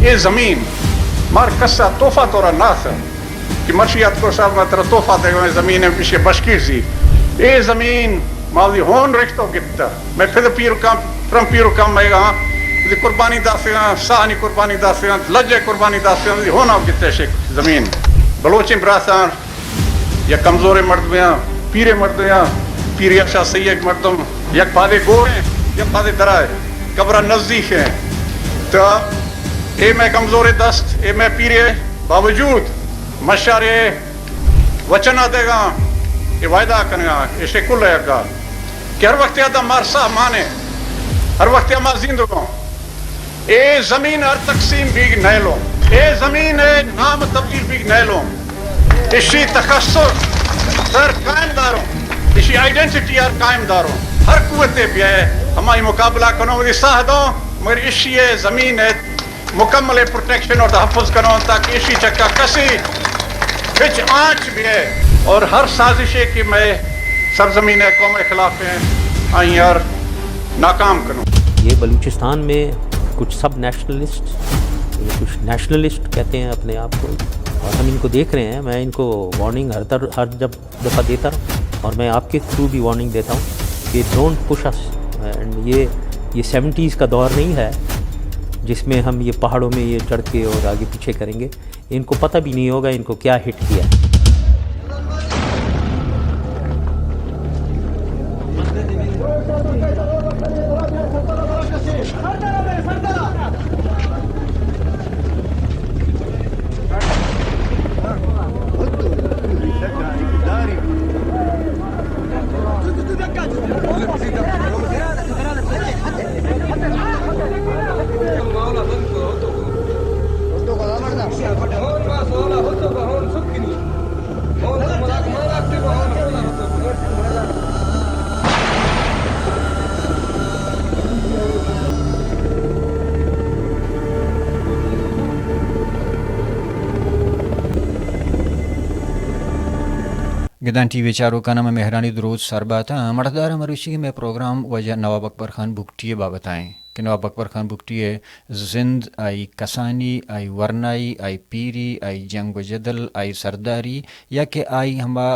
اے زمین مار کسا تحفہ تورا نہ اتک کہ مرشی اتکو صاحب ما ترا تحفہ دیگا، اے زمین ءَ پیشے بشکیزی۔ اے زمین ما وتی ہون رشتو گپتہ، مئے پد پیرکاں، پرم پیرکاں مئیگاں وتی قربانی داتگاں، ساہانی قربانی داتگاں، لجے قربانی داتگاں، وتی ہونا گپتہ۔ شے زمین بلوچیں براتاں یک کمزوریں مردمے آں، پیریں مردمے آں، پیریا شا سہی یک مردم، یک پادے گور ایں، یک پادے درائے، قبرا نزدیک ایں۔ تو اے مئے کمزوریں دست، اے مئے پیرے باوجود مشارے وچنا دیگاں، اے وعدہ کنگاں، ایشے کل یکا کہ ہر وقت یادا مار ساہ مانے، ہر وقت ما زندگوں۔ اے زمین ہر تقسیم بیگ نیلوں، اے زمین ءِ نام تبدیل بیگ نیلوں۔ اشی تخصص ہر قائم داروں، اشی آئیڈینٹیٹی ہر قائم داروں۔ ہر قوت بیائے ہمائی مقابلہ کنوں، وتی ساہ دوں، مگر اشی ءِ زمین ءِ مکمل پروٹیکشن اور تحفظ کنوں تاکہ اشی چکا کسی ہچ آنچ بیائے اور ہر سازشے کہ مئے سرزمین ءِ قوم ءِ خلاف ایں، آئی ہر ناکام کنوں۔ یہ بلوچستان میں کچھ سب نیشنلسٹ، یہ کچھ نیشنلسٹ کہتے ہیں اپنے آپ کو، اور ہم ان کو دیکھ رہے ہیں۔ میں ان کو وارننگ ہر در-، ہر جب دفعہ دیتا ہوں، اور میں آپ کے تھرو بھی وارننگ دیتا ہوں کہ ڈونٹ پش اس۔ اینڈ یہ، یہ سیونٹیز کا دور نہیں ہے جس میں ہم یہ پہاڑوں میں یہ چڑھ کے اور آگے پیچھے کریں گے۔ ان کو پتہ بھی نہیں ہوگا ان کو کیا ہٹ کیا۔ گدان ٹی وی چاروکاں مئے مہرانی دروت سر بات۔ مڑاہدار مروچی مئے پروگرام واجہ نواب اکبر خان بگٹی ءِ بابت ءَ ایں کہ نواب اکبر خان بگٹی ءِ زند، آئی کسانی، آئی ورنائی، آئی پیری، آئی جنگ و جدل، آئی سرداری، یا کہ آئی ہما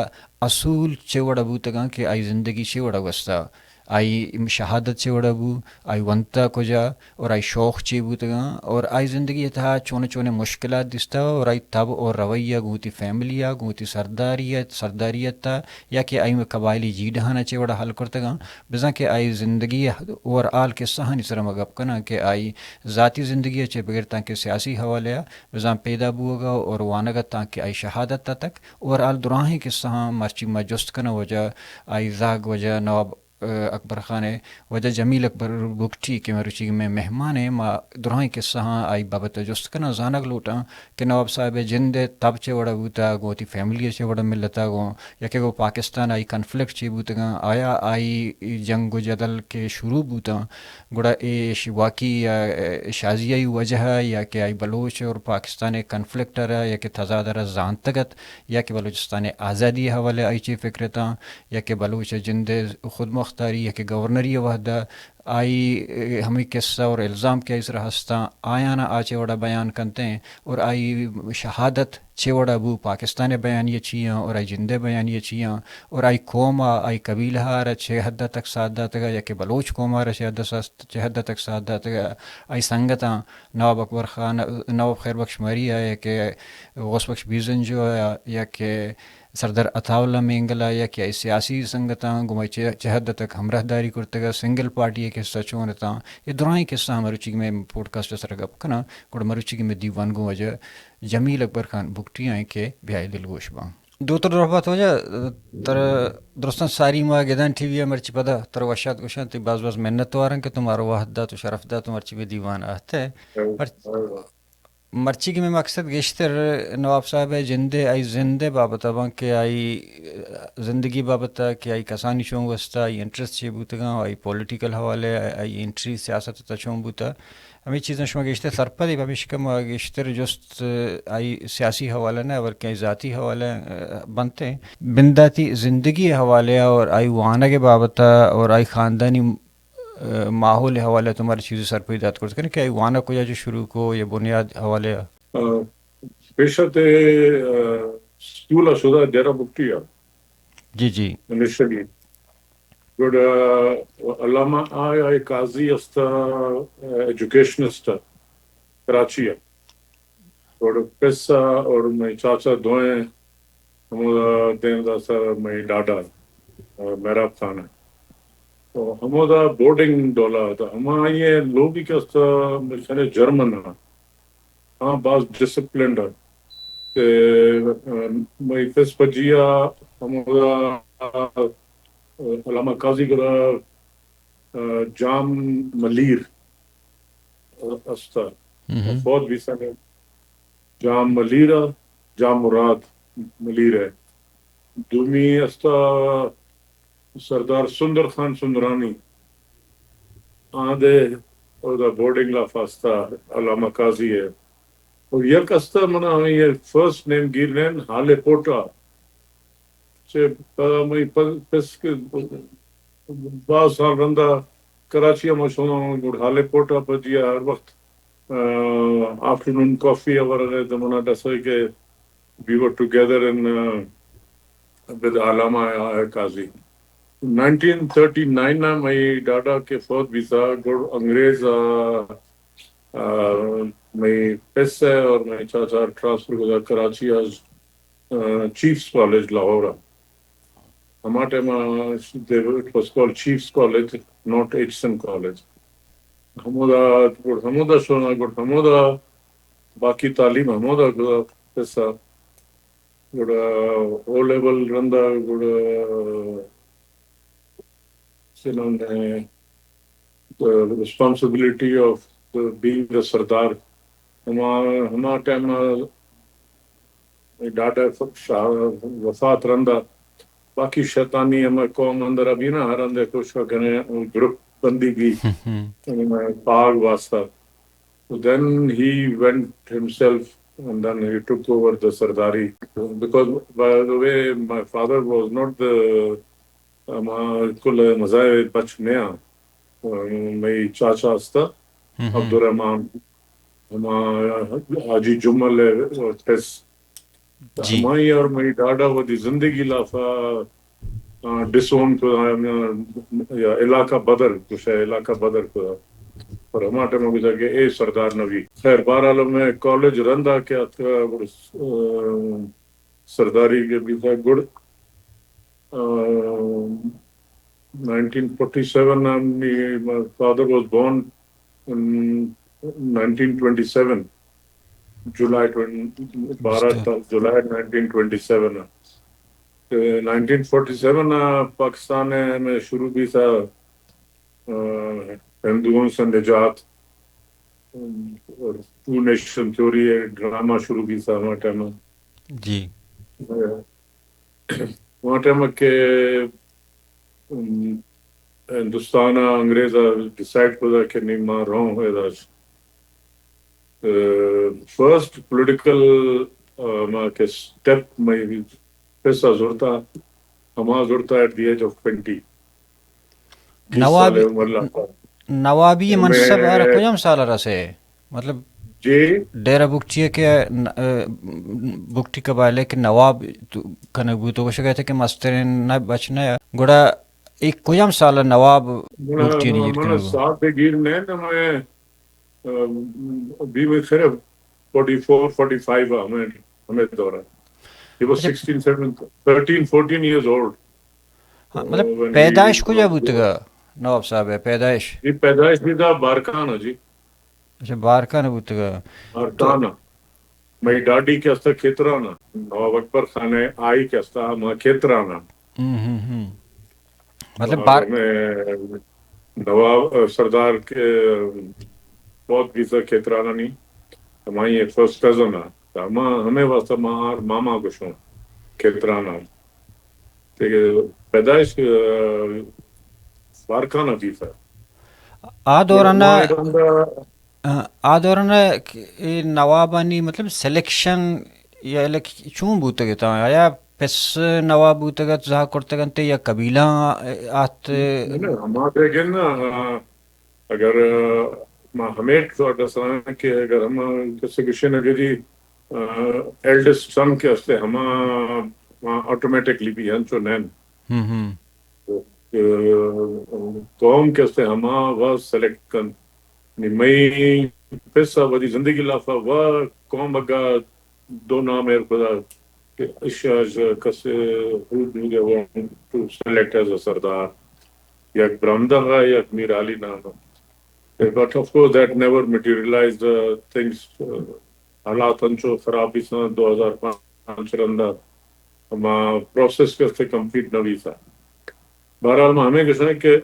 اصول چے وڑا بوتگاں کہ آئی زندگی چے وڑا گوستا، آئی شہادت چے وڑا بو، آئی ونتا کجا، اور آئی شوق چے بوتگاں، اور آئی زندگی ءِ تہا چون چونیں مشکلات دیستا، اور آئی تب اور رویہ گوں وتی فیملی ءَ، گوں وتی سرداری ءَ، سرداری ءِ تہا، یا کہ آئی قبائلی جیڑہاں چے وڑا حل کرتگاں، بزاں کہ آئی زندگی ءِ اوور آل قصہانی سرا ما گپ کناں کہ آئی ذاتی زندگی ءَ چہ بگر تانکہ سیاسی حوالے ءَ بزاں پیدا بوگ ءَ اور وانگ ءَ تانکہ آئی شہادت ءَ تک، اوور آل دراہیں قصہاں مرچی ما جست کناں واجہ آئی زاگ واجہ نواب اکبر خان ءِ واجہ جمیل اکبر بگٹی کہ مروچی مئے مہمان ایں، ما دراہیں قصہاں آئی بابت ءَ جست کناں، زانگ لوٹاں کہ نواب صاحب ءِ جند ءِ تب چے وڑا بوتا، گوں وتی فیملی ءَ چے وڑا ملتا گوں، یا کہ گوں پاکستان آئی کنفلکٹ چے بوتگاں، آیا آئی جنگ و جدل کہ شروع بوتاں، گڑا اے ش-، واقعی یا، اے، شازیائی وجہ ءَ یا کہ آئی بلوچ اور پاکستان ءِ کنفلکٹ ءَ را یا کہ تضاد ءَ را زانتگ ات، یا کہ بلوچستان ءِ آزادی ءِ حوالہ ءَ آئی چے فکر اتاں، یا کہ بلوچ ءِ جند ءِ خودمختاری یا کہ گورنری ءِ وھد ءَ آئی، اے، ہمے قصہ اور الزام کہ آئی سرا ہستاں، آیاں آ چے وڑا بیان کنتیں اور آئی شہادت چے وڑا بو، پاکستان ءِ بیانیہ چی آں اور آئی جند ءِ بیانیہ چی آں اور آئی قوم ءَ، آئی قبیلہ ءَ را چے حد ءَ تک ساتھ داتگ ءَ یا کہ بلوچ قوم ءَ را چے حد ءَ ساتھ، چے حد ءَ تک ساتھ داتگ ءَ، آئی سنگتاں نواب اکبر خان، نواب خیر بخش مری ءَ یا کہ غوث بخش بیزنجو ءَ یا کہ سردار عطا اللہ مینگل ءَ یا کہ آئی سیاسی سنگتاں گوں ما چہ، چہ حد ءَ تک ہمراہداری کرتگ ءَ، سنگل پارٹی ءِ قصہ چون اتاں، اے دراہیں قصہ ہم مروچی مئے پوڈکاسٹ ءِ سرا گپ کناں، گڑا مروچی مئے دیوان گوں واجہ جمیل اکبر خان بگٹی ءَ ایں کہ بیائے دلگوش باں۔ دوتر درہبات واجہ، تر درستاں ساری ما گدان ٹی وی ءَ مرچی پدا تر وشات گوشاں، تئی باز باز منت واراں کہ تو مارا وہد دات و شرف دات و مرچی مئے دیوان ءَ آہتے۔ مرچ-، مرچی کہ مئے مقصد گیشتر نواب صاحب ءِ جند ءِ، آئی زند ءِ بابت ءَ باں کہ آئی زندگی بابت ءَ کہ آئی کسانی چون گوستا، آئی انٹرسٹ چے بوتگاں، آئی پولیٹیکل حوالے، آئی انٹری سیاست ءِ تہ چون بوتا، ہمے چیزاں شما گیشتر سرپد ئے، پمیشکا ما گیشتر جست آئی سیاسی حوالہ نہ بلکہ آئی ذاتی حوالہ بنت ایں۔ بنداتی زندگی ءِ حوالے ءَ اور آئی وانگ ءِ بابت ءَ اور آئی خاندانی ء، ماحول ء حوالے ء تو مارا چیزے سرپدی دات کرت کنے کہ آئی وانگ کجا چہ شروع کو یا بنیاد حوالے ء؟ ء، پیش ء تے، ء، سکول ء شدہ ڈیرہ بگٹی ء۔ جی، جی۔ انیشلی۔ گڑا علامہ آ، آ قاضی است، ایجوکیشنسٹ کراچی ء۔ گڑا پس ء اور مئی چاچا دوئیں ہمودا دیم داسا مئی ڈاڈا، آ، محراب خان ء۔ تو ہمودا بورڈنگ ڈولا ات۔ ہما آئی لوگی کہ است، مئی خیال جرمن ء۔ ہاں، باز ڈسپلنڈ ات۔ تے، آ، مئی پس پجیا ہمودا، آ، علامہ قاضی گڑا، آ، جام ملیر، آ، استا۔ مہم۔ فوت بیسا جام ملیر ء، جام مراد ملیر ء۔ دومی استا سردار سندر خان سندرانی۔ آدے اودا بورڈنگ لاف استا علامہ قاضی ء۔ اور یک استا منا ہمیں یہ فرسٹ نیم گیر نین ہالے پوٹا۔ چہ پدا مئی پ-، پس کہ باز سال رندا کراچی ء ما شونا گڑ ہالے پوٹا پجیا ہر وقت، آ، آفٹرنون کافی ء ورگ ء تو منا ڈسے کہ we were together in, uh, with Allama Qazi. Nineteen thirty nine ء مئی ڈاڈا کہ فوت بیتا گڑ انگریز، آ، آ، مئی پس ء اور مئی چاچا ٹرانسفر گزا کراچی از، آ، چیفز کالج لاہور ء۔ ہما ٹائم ء they were, it was called Chiefs College, not H S M College. ہمودا، گڑ ہمودا شونا، گڑ ہمودا باقی تعلیم ہمودا گزا پسا۔ گڑا او لیول رندا گڑا چنان the responsibility of the, being the سردار۔ ہما، ہما ٹائم ء ڈاڈا ف-، شاہ وفات رندا باقی شیطانی ہمے قوم اندر ابھی نا ہر اندے کوشش کنے گروپ بندی بھی پاگ واسطہ۔ So then he went himself and then he took over the سرداری۔ Because by the way, my father was not the ہما کل مزاحم بچ نیا، مئی چاچا استا، ہم ہم۔ عبدالرحمان، ہما حاجی جمل ء ٹس۔ جی۔ ہمائی اور مئی ڈاڈا ودی زندگی لافا، آ، ڈسون کو، آ، یا علاقہ بدر، کچھ ہے علاقہ بدر کو۔ اور ہما ٹائم گزا کہ اے سردار نبی۔ خیر، بہرحال میں کالج رندا کہ اتکا، آ، سرداری کے بھی تھا گڑ، آ، نائنٹین فورٹی سیون ء می، my father was born in nineteen twenty seven, July twenty, بارہ جولائی نائنٹین ٹوئنٹی سیون ء۔ تے نائنٹین فورٹی سیون ء پاکستان ء میں شروع بھی تھا، آ، ہندوؤں سے نجات، اور ٹو نیشن تھیوری ڈرامہ شروع بھی تھا ہمارے ٹائم۔ جی۔ ہما ٹائم کہ، ام، ہندوستان ء انگریز ء ڈیسائیڈ کتا کہ نی ما رہوں ادا۔ ا، فرسٹ پولیٹیکل، ا، ما کہ سٹیپ مئی پیسہ زرتا، ہما زرتا at the age of twenty. نوابی، نوابی منصب آرا کجام سال رسے؟ مطلب، جی۔ ڈیرہ بگٹی ء کہ ن-، ء، بگٹی قبائل ء کہ نواب تو کنگ بوت، تو گوشگ ء کہ مسترین نہ بچ نہ، گڑا اے کجام سال ء نواب بگٹی ء نگیر کنگ بوت؟ سال دے گیر نہ، نہ میں، ام، بی میں خیر فورٹی فور، فورٹی فائیو ء ہمیں، ہمیں دور ء۔ He was اچھا۔ Sixteen, seventeen, thirteen, fourteen years old. ہاں، مطلب، پیدائش کجا بوتگا نواب صاحب ء پیدائش؟ جی، پیدائش بھی تھا بارکان ء جی۔ اچھا، بارکان بوتگ۔ بارکان۔ مئی ڈاڈی کہ استا کھیتران ء۔ نواب اکبر خان ء آئی کہ استا ہما کھیتران ء۔ ہم، ہم، ہم۔ مطلب اور بار- ہمیں نواب، ا، سردار کہ بہت بیزا کھیتران ء نی۔ ہمائی ایک فرسٹ کزن ء۔ ہما، ہمیں واسطہ ما آر ماما گوشوں کھیتران ء۔ تے پیدائش، ا، بارکان ء بیتا۔ آ دوران ء، آ، آ دوران ء کہ اے نوابانی، مطلب، سلیکشن یا الیک-، چون بوتگ ات؟ آیا پس نواب بوتگ ات، زاہ کرتگ انت یا قبیلہ آت؟ نہ، نہ، ہما دگہ نا، آ، اگر، آ، ما ہمے ٹور ڈساں کہ اگر ہم کسے گشے نہ کہ جی، آ، ایلڈسٹ سن کہ استے ہما، ہما آٹومیٹکلی بھی ہنچو نین۔ ہم ہم۔ تو، آ، قوم کہ استے ہما و سلیکٹ کن۔ نی مئی پسا ودی زندگی لافا و قوم اگا دو نام ایر خدا کہ اشاج کسے who do they want to select as a sardar, یک برہمدغ ء، یک میر علی نام ء۔ But of course that never materialized, uh, things, uh, حالات انچو خراب بیساں، دو ہزار پانچ رندا ہما پروسیس کستے کمپلیٹ نہ بیسا۔ بہرحال، ما ہمیں گشاں کہ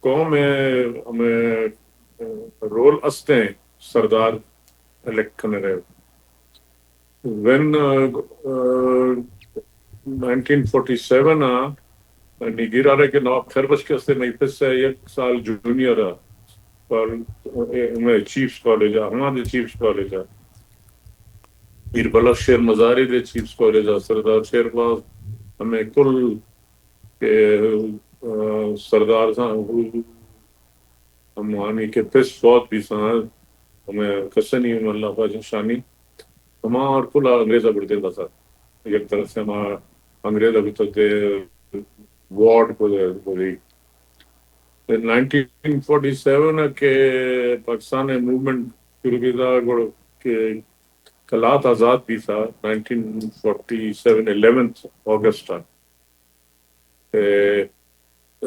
قوم ء ہمیں رول استیں سردار الیکٹ کنگ ء۔ وین، آ، آ، نائنٹین فورٹی سیون ء نی گیرارے کہ نواب خیر بخش کہ استے مئی پس ء یک سال جونیئر ء، پر، اے، ہمے چیفز کالج ء، ہما دے چیفز کالج ء، میر بلخ شیر مزاری دے چیفز کالج ء، سردار شیر باز، ہمے کل کہ، آ، سردار سان ہمانی کہ پس فوت بیساں، ہمیں کسنی ملا خواجہ شانی، ہما اور کلا انگریز ء بڑتے بسا۔ یک طرف سے ہما انگریز ء بتتے وارڈ کو دے، کو دی۔ نائنٹین فورٹی سیون کہ پاکستان ء موومنٹ شروع بیتا، گڑ کہ کلات آزاد بیتا، نائنٹین فورٹی سیون الیونتھ اگست ء۔ تے، ا،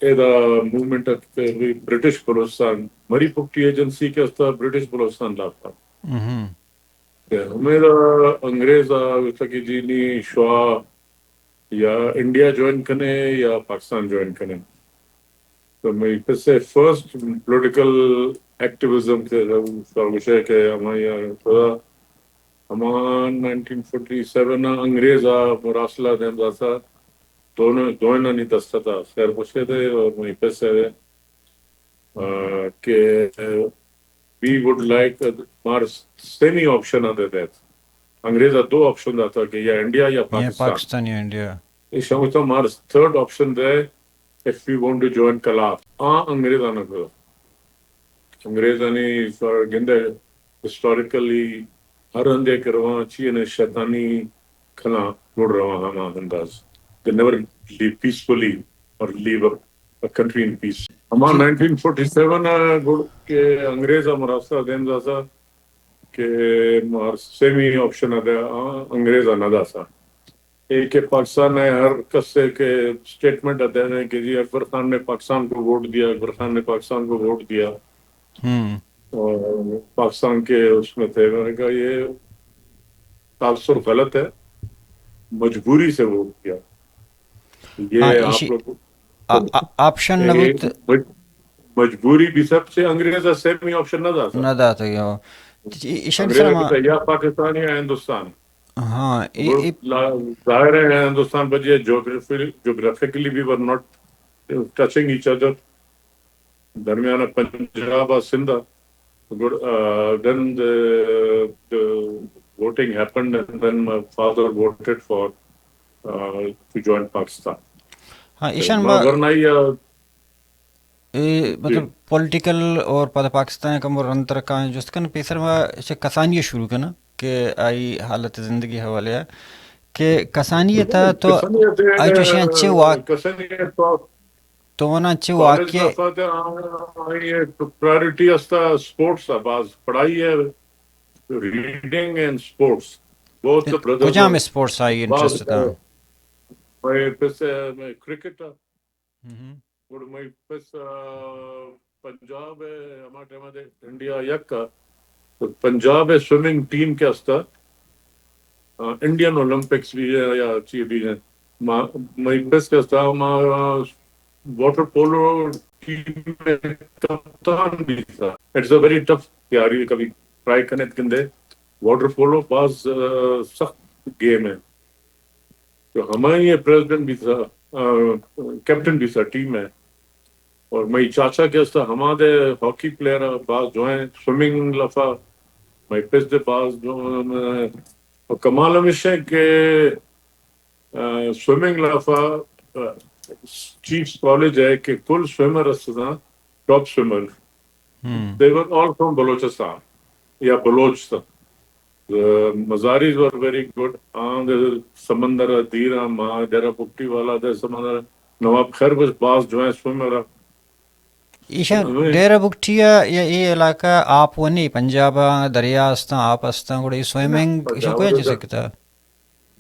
ادا موومنٹ ات کہ برٹش بلوچستان، مری پکٹی ایجنسی کہ استا برٹش بلوچستان لاتا۔ ہم۔ تے ہمیدا انگریز آ گوشتا کہ جی نی شوا یا انڈیا جوائن کنے یا پاکستان جوائن کنے۔ تو مئی پس ء فرسٹ پولیٹیکل ایکٹیویزم کہ گوشے کہ ہمائی خدا ہما نائنٹین فورٹی سیون ء انگریز ء مراسلہ دیم داتا، دونوں، دوئینانی دست ء خیر خوشے دے اور مئی پس ء، آ، کہ وی وڈ لائک مار سیمی آپشن ء دے دیت۔ انگریز ء دو آپشن داتا کہ یا انڈیا یا یہ پاکستان۔ پاکستان یا انڈیا۔ ایشاں گوشتہ مار تھرڈ آپشن دے، if we want to join Kalat. آ انگریزاں نہ کرو۔ انگریزانی سر گندے ہسٹوریکلی ہر ہندے کہ رواں چی نے شیطانی کھلاں گڑ رواں ہما انداز۔ They never live peacefully or live a, a country in peace. ہما نائنٹین فورٹی سیون ء گڑ کہ انگریز ء مراسلہ دیم داتا کہ مار سیمی آپشن ء دے، آ، انگریز ء نہ داتا۔ اے کہ پاکستان ء ہر کس ء کہ اسٹیٹمنٹ ء دینے کہ جی اکبر خان نے پاکستان کو ووٹ دیا، اکبر خان نے پاکستان کو ووٹ دیا۔ ہم۔ اور پاکستان کے اس میں تھے، میں نے کہا یہ تاثر غلط ہے، مجبوری سے ووٹ دیا۔ یہ ہاں، آپ اسی لوگ آ-، آ-، آپشن نہ یہ بوت۔ مج-، مجبوری بھی سب سے انگریز ء سیمی آپشن نہ داتا۔ نہ داتا، ہاں۔ تو ایشانی انگریز سر ء ما کہتا، یا پاکستان یا ہندوستان۔ ہاں، اے، گڑ اے لا-، ظاہر ہے ہندوستان بجے جغرافی-، geographically we were not touching each other, درمیان پنجاب اور سندھ۔ گڑ، آ، then the, the voting happened and then my father voted for, uh, to join Pakistan۔ ہاں، ایشان ما با-، ورنہ یا اے، جی۔ مطلب، پولیٹیکل اور پدا پاکستان ء کمو رند ترکاں جست کن، پیسر ما چہ کسانی ء شروع کناں کہ آئی حالت زندگی حوالے ء کہ کسانی ء تھا تو کسانی ء تھا، آئی چوشیں چے واقع، کسانی ء تو تو ونا چے کالج واقع لافا تھا، آ، آئی ایک پرائیورٹی استا اسپورٹس ء، باز پڑھائی ہے، ریڈنگ اینڈ اسپورٹس۔ بہت بردر کجام اسپورٹس آئی باز انٹرسٹ تھا؟ میں پس میں کرکٹ ہم۔ گڑ مئی پس، آ، پنجاب ء ہما ٹائم ء انڈیا یک ء، تو پنجاب ء سوئمنگ ٹیم کہ استا، آ، انڈین اولمپکس بھی ہے یا چی بھی ہے، ما، مئی پس کہ استا، ما واٹر پولو ٹیم ء کپتان بھی تھا۔ اٹس اے ویری ٹف تیاری، کبھی ٹرائی کرنے گندے۔ واٹر پولو باز، آ، سخت گیم ہے۔ تو ہمائی ء پریزیڈنٹ بھی تھا، آ، کیپٹن بھی تھا ٹیم ء۔ اور مئی چاچا کہ استا ہما دے ہاکی پلیئر ء، باز جوائیں سوئمنگ لفا، مئی پس دے باز جو، اور کمال ہمیش ہے کہ، آ، سوئمنگ لفا، آ، چیفز کالج ہے کہ کل سوئمر استاں، top swimmer. They were all from Balochistan یا Balochistan. The Mazaris were very good. آں دے سمندر ءَ دیر آں، ما ڈیرہ بگٹی والا دے سمندر، نواب خیر بخش باز جوائیں سوئمر آں. ایشاں ڈیرہ بگٹی ءَ یا اے علاقہ آپ ونی، پنجاب ءَ دریا استاں، آپ استاں، گڑا اے سوئمنگ ایشاں کجا چہ سکتا؟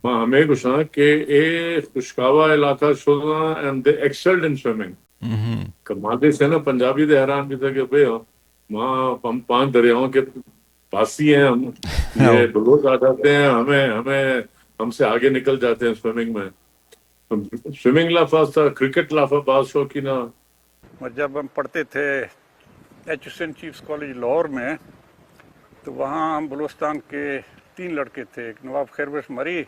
ما ہمے گوشاں کہ اے خشکاوا علاقہ شداں and they excelled in swimming. کمال دے سے نا پنجابی دے حیران بیتا کہ بھئی ما، ہم پانچ دریاؤں کے پاسی ہیں، ہم یہ بلوچ آ جاتے ہیں، ہمیں ہمیں ہم سے آگے نکل جاتے ہیں سوئمنگ میں. سوئمنگ لافا، کرکٹ لافا باز شوقین آں. جب ہم پڑھتے تھے ایچ حسین چیفز کالج لاہور میں، تو وہاں ہم بلوچستان کے تین لڑکے تھے، ایک نواب خیر بخش مری،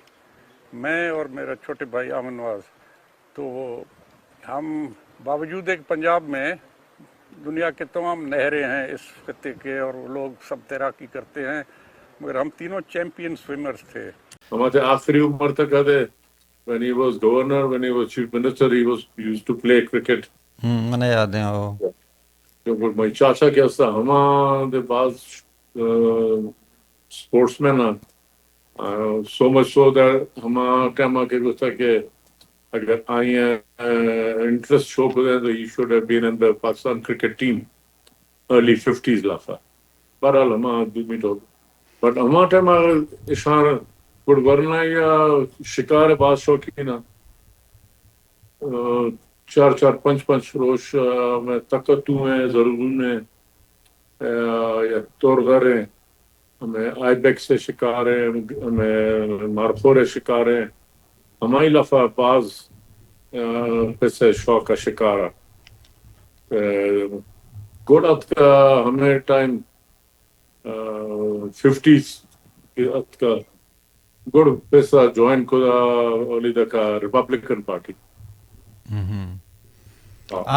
میں اور میرا چھوٹے بھائی احمد نواز. تو ہم، باوجود ہے کہ پنجاب میں دنیا کے تمام نہریں ہیں اس خطے کے اور وہ لوگ سب تیراکی کرتے ہیں، مگر ہم تینوں چیمپئن سوئمرز تھے. ہمارے آخری عمر تک آتے، when he was governor, when he was chief minister, he was used to play cricket. ہم، منا یاد ہیں او. جو مئی چاچا کہ استا ہما دے باز سپورٹس مین آں. سو مچ سو دیٹ ہما ٹائم آ کہ گوشتا کہ اگر آئی انٹرسٹ شو کدے تو he should have been in the Pakistan cricket team. Early fifties لافا. بہرحال ہما دومی ڈول. بٹ ہما ٹائم اشان گڑ ورنا یا شکار باز شوقین آں. چار چار پنچ پنچ روش میں تکتو ہیں، زرگون ہیں، یا تورغر ہیں، ہمیں آئی بیکس شکار ہیں، ہمیں مارخور شکار ہیں. ہمائی لفا باز پس شوق شکار. گڑ اتکا ہمیں ٹائم ففٹیز اتکا، گڑ پس جوائن کدا اولی دکا ریپبلکن پارٹی.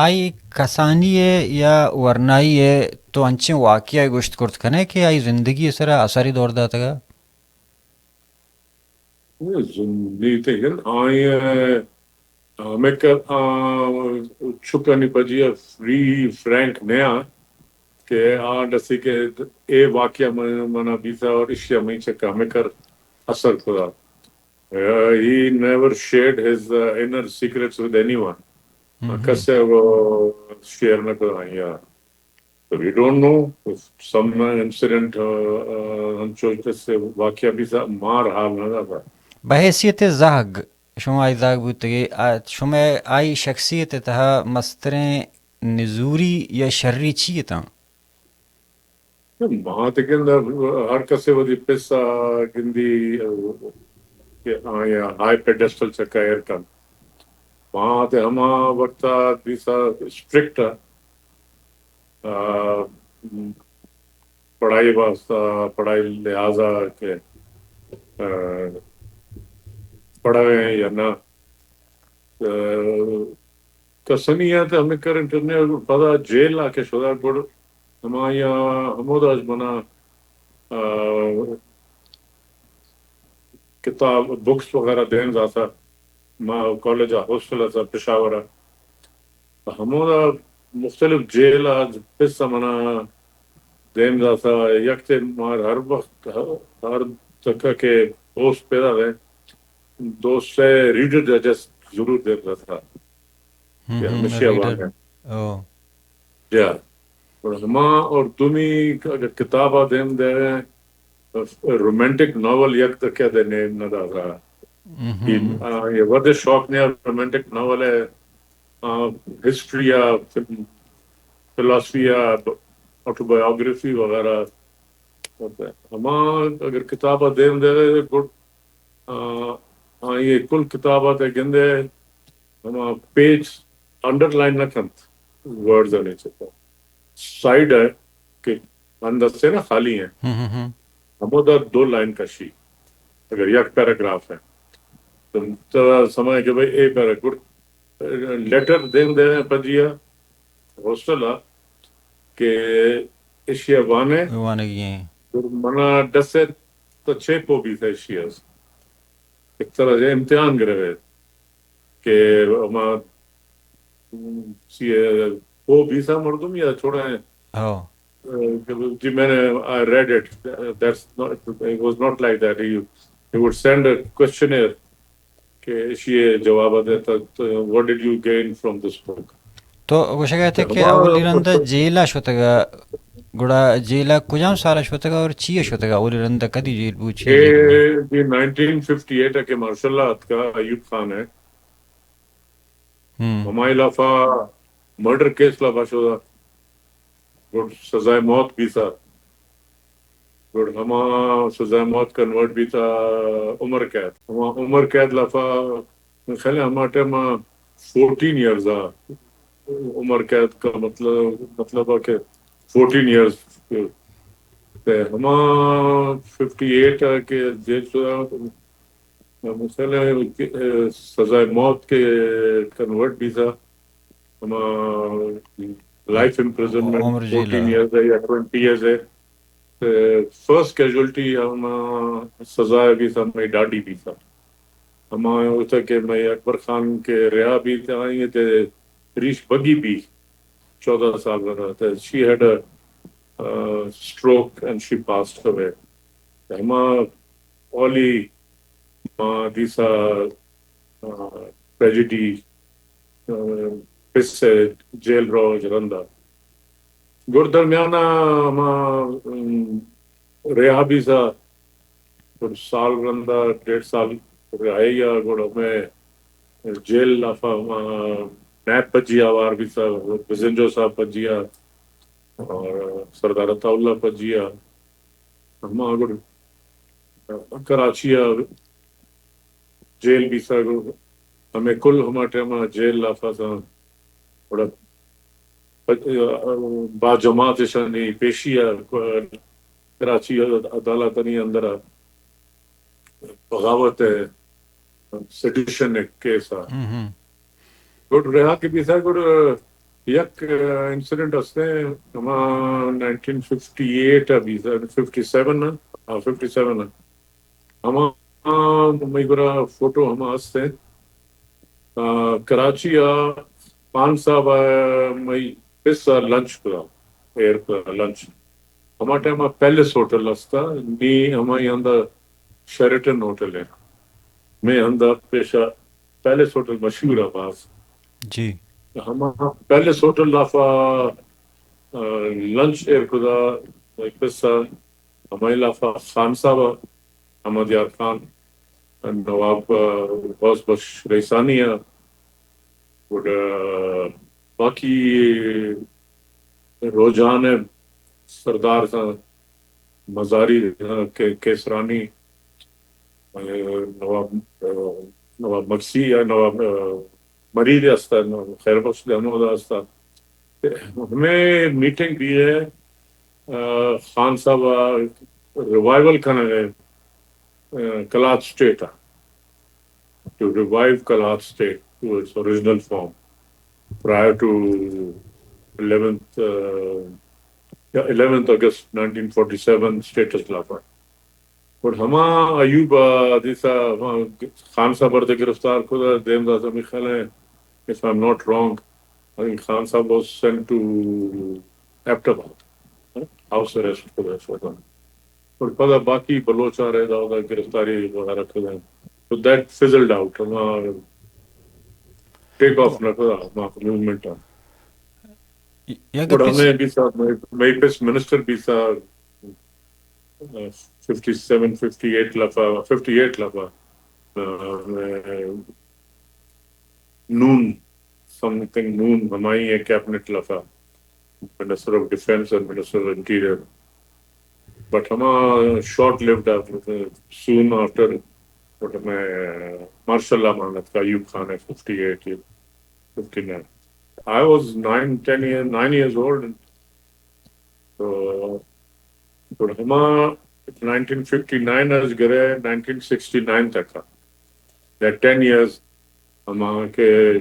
آئی کسانی ء یا ورنائی ء تو انچیں واقعہ گوشت کرت کنے کہ آئی زندگی ء سرا اثری دور داتگا؟ زندگی تے گن آئی ہمیں کر چکانی پجی فری فرینک نیا کہ آ ڈسی کہ اے واقعہ منا بیتا اور اشیا میں چکا ہمیں کر اثر کھدا. He never shared his inner secrets with anyone. کسے وہ شیئر نہ کھدا یا. So we don't know if some incident ہنچو کسے واقعہ بیتا مار حال نہ داتا. بحیثیت زہگ شما آئی زاگ بوتگے، شما آئی شخصیت تہا مستریں نزوری یا شری چی اتاں؟ ما تے گند ہر کسے وتی پس ء گندی کہ آیا ہائی پیڈسٹل چکا ایر کن. ما تے ہما وقت ء دیسا اسٹرکٹ ء پڑھائی واسطہ، پڑھائی لحاظ ء کہ پڑھویں یا نہ. کسنی ء تے ہمے کر انٹرنیٹ پدا جیل ء کہ شدا گڑ ہمائی ء ہمودا اش منا کتاب، بکس وغیرہ دیم داتا. ما کالج ء ہاسٹل ء پشاور ء، ہمودا مختلف جیل ء پس ء منا دیم داتا. یک تے مار ہر وقت، ہر دکہ کہ پوسٹ پیدا ہے، دو سے ریڈر ڈائجسٹ ضرور دیم داتا کہ ہمیشہ وانگ ہے. جا، اور ہما اور دومی اگر کتاب آ دیم دے، رومانٹک ناول یک دکہ دے نیم نہ داتا. یہ ودے شوق نیا رومانٹک ناول ہے، ہسٹری یا فلاسفی یا آٹوبایوگرافی وغیرہ. ہما اگر کتاب آ دیم دے گڑ آئی کل کتاب آتے گندے، ہما پیج انڈرلائن نہ کنت، ورڈز ء نیچے تو سائیڈ ہے کہ ہند سے نا خالی ہیں، ہمودا دو لائن کشی، اگر یک پیراگراف ہے تو ترا سمجھ کہ بھئی اے پیراگراف. لیٹر دیم دے پجیا ہاسٹل ء کہ ایشی ء وانے، وانگی ہیں. منا ڈسے تو چے پو بیتا ایشی ء، ایک طرح سے امتحان گرے کہ ہما سی پو بیسا مردم یا چھوڑا ہیں. جی میں نے I read it. That's not, it was not like that. He, he would send a questionnaire کہ اشی ءِ جواب ءَ دے تو what did you gain from this book. تو گوشگ ءَ ات کہ اولی رند ءَ جیل ءَ شتگ ءَ، گڑا جیل ءَ کجام سال ءَ شتگ ءَ اور چی ءَ شتگ ءَ؟ اولی رند ءَ کدی جیل بوت، چی جیل بوت؟ اے جی نائنٹین ففٹی ایٹ ءَ کہ مارشل لا اتکا ایوب خان ءِ، ہمائی لافا مرڈر کیس لافا شتگ، گڑ سزائے موت بیتا، گڑ ہما سزائے موت کنورٹ بیتا عمر قید۔ ہما عمر قید لافا من خیال ءَ ہما ٹائم ءَ فورٹین ایئرز ءَ عمر قید کا مطلب، مطلب ہے کہ فورٹین ایئرز۔ تے ہما ففٹی ایٹ ءَ کہ جیل شتگ، من خیال ءَ کہ سزائے موت کہ کنورٹ بیتا ہما لائف امپریزنمنٹ، عمر جیل ءَ۔ فورٹین ایئرز ہے یا ٹوئنٹی ایئرز ہے۔ تے فرسٹ کیژوئلٹی ہما سزا بیتا، ہمے ڈاڈی بیتا۔ ہما ہوتا کہ مئے اکبر خان کہ رہا بیت، آئی تے ریش بگی بی، چودہ سال رہا تھا۔ She had a, uh, stroke and she passed away. ہما اولی ما دیسا، آ، ٹریجڈی، آ، پس ءِ جیل روگ رندا۔ گڑ درمیانا ہما، ام، رہا بیتا، گڑ سال رندا، ڈیڑھ سال رہائی ءَ، گڑ ہمے جیل لافا ہما نیب پجی آوار بیتا، بزنجو صاحب پجی ءَ اور سردار عطا اللہ پجی ءَ۔ ہما گڑ کراچی ءَ جیل بیتا، گڑ ہمے کل ہما ٹائم ءَ جیل لافا تھا۔ گڑا با جماعت اشانی پیشی ءَ کراچی عدالتانی اندر ءَ بغاوت ءِ، سیڈیشن ءِ کیس ءَ۔ گڑ رہا کہ بیتا، گڑ یک انسیڈنٹ ہستے، ہما نائنٹین ففٹی ایٹ ءَ بیتا، ففٹی سیون ءَ، ہاں، ففٹی سیون ءَ۔ ہما مئی گورا فوٹو ہما ہستے، آ، کراچی ءَ خان صاحب ءَ مئی پس ءَ لنچ کتا، ایر کتا لنچ۔ ہما ٹائم ءَ پیلس ہوٹل ہستا، نی ہمائی ہندا شیریٹن ہوٹل ہے۔ میں ہندا پیشا پیلس ہوٹل مشہور ہے باز۔ جی۔ ہما پیلس ہوٹل لافا، آ، لنچ ایر کتا، مئی پس ءَ ہمائی لافا خان صاحب، احمد یار خان، نواب، آ، غوث بخش رئیسانی ءَ، گڑا باقی روجان ءِ سردار تھا، مزاری، آ، کے-، کیسرانی، آ، نواب، آ، نواب مگسی یا نواب، آ، مرید ہستا، خیر بخش دے ہمودا ہستا۔ ہمے میٹنگ بی ہے، آ، خان صاحب ءَ ریوائیول کنگ ءِ، آ، قلات اسٹیٹ ءَ، to revive Kalat state to its original form prior to eleventh, آ، یا الیونتھ اگست نائنٹین فورٹی سیون اسٹیٹس لافا۔ اور ہما ایوب ءَ دیسا ہما خان صاحب ءَ گرفتار کتا، دیم داتا، می خیال ہے، if I'm not wrong, I think Khan Sahab was sent to Abbottabad, house arrest کتا شوتن۔ اور پدا باقی بلوچ آرے دا، دا گرفتاری وغیرہ کتا۔ تو that fizzled out، ہما ٹیک آف نہ کتا، ہما موومنٹ۔ اور ہمیں بیسا، مئی، مئی پس منسٹر بیسا، ففٹی سیون، ففٹی ایٹ لفا، ففٹی ایٹ لفا، آ، نون، سم تھنگ نون، ہمائی ہے کیبنٹ لفا، منسٹر آف ڈیفنس اور منسٹر آف انٹیریئر۔ بٹ ہما short lived, soon after, but ہمیں مارشل لا مان اتکا، ایوب خان ہے، fifty eight, fifty nine. I was nine, ten years, nine years old. تو گڑا ہما nineteen fifty nine is grey nineteen sixty nine تک، that ten years، ہما کہ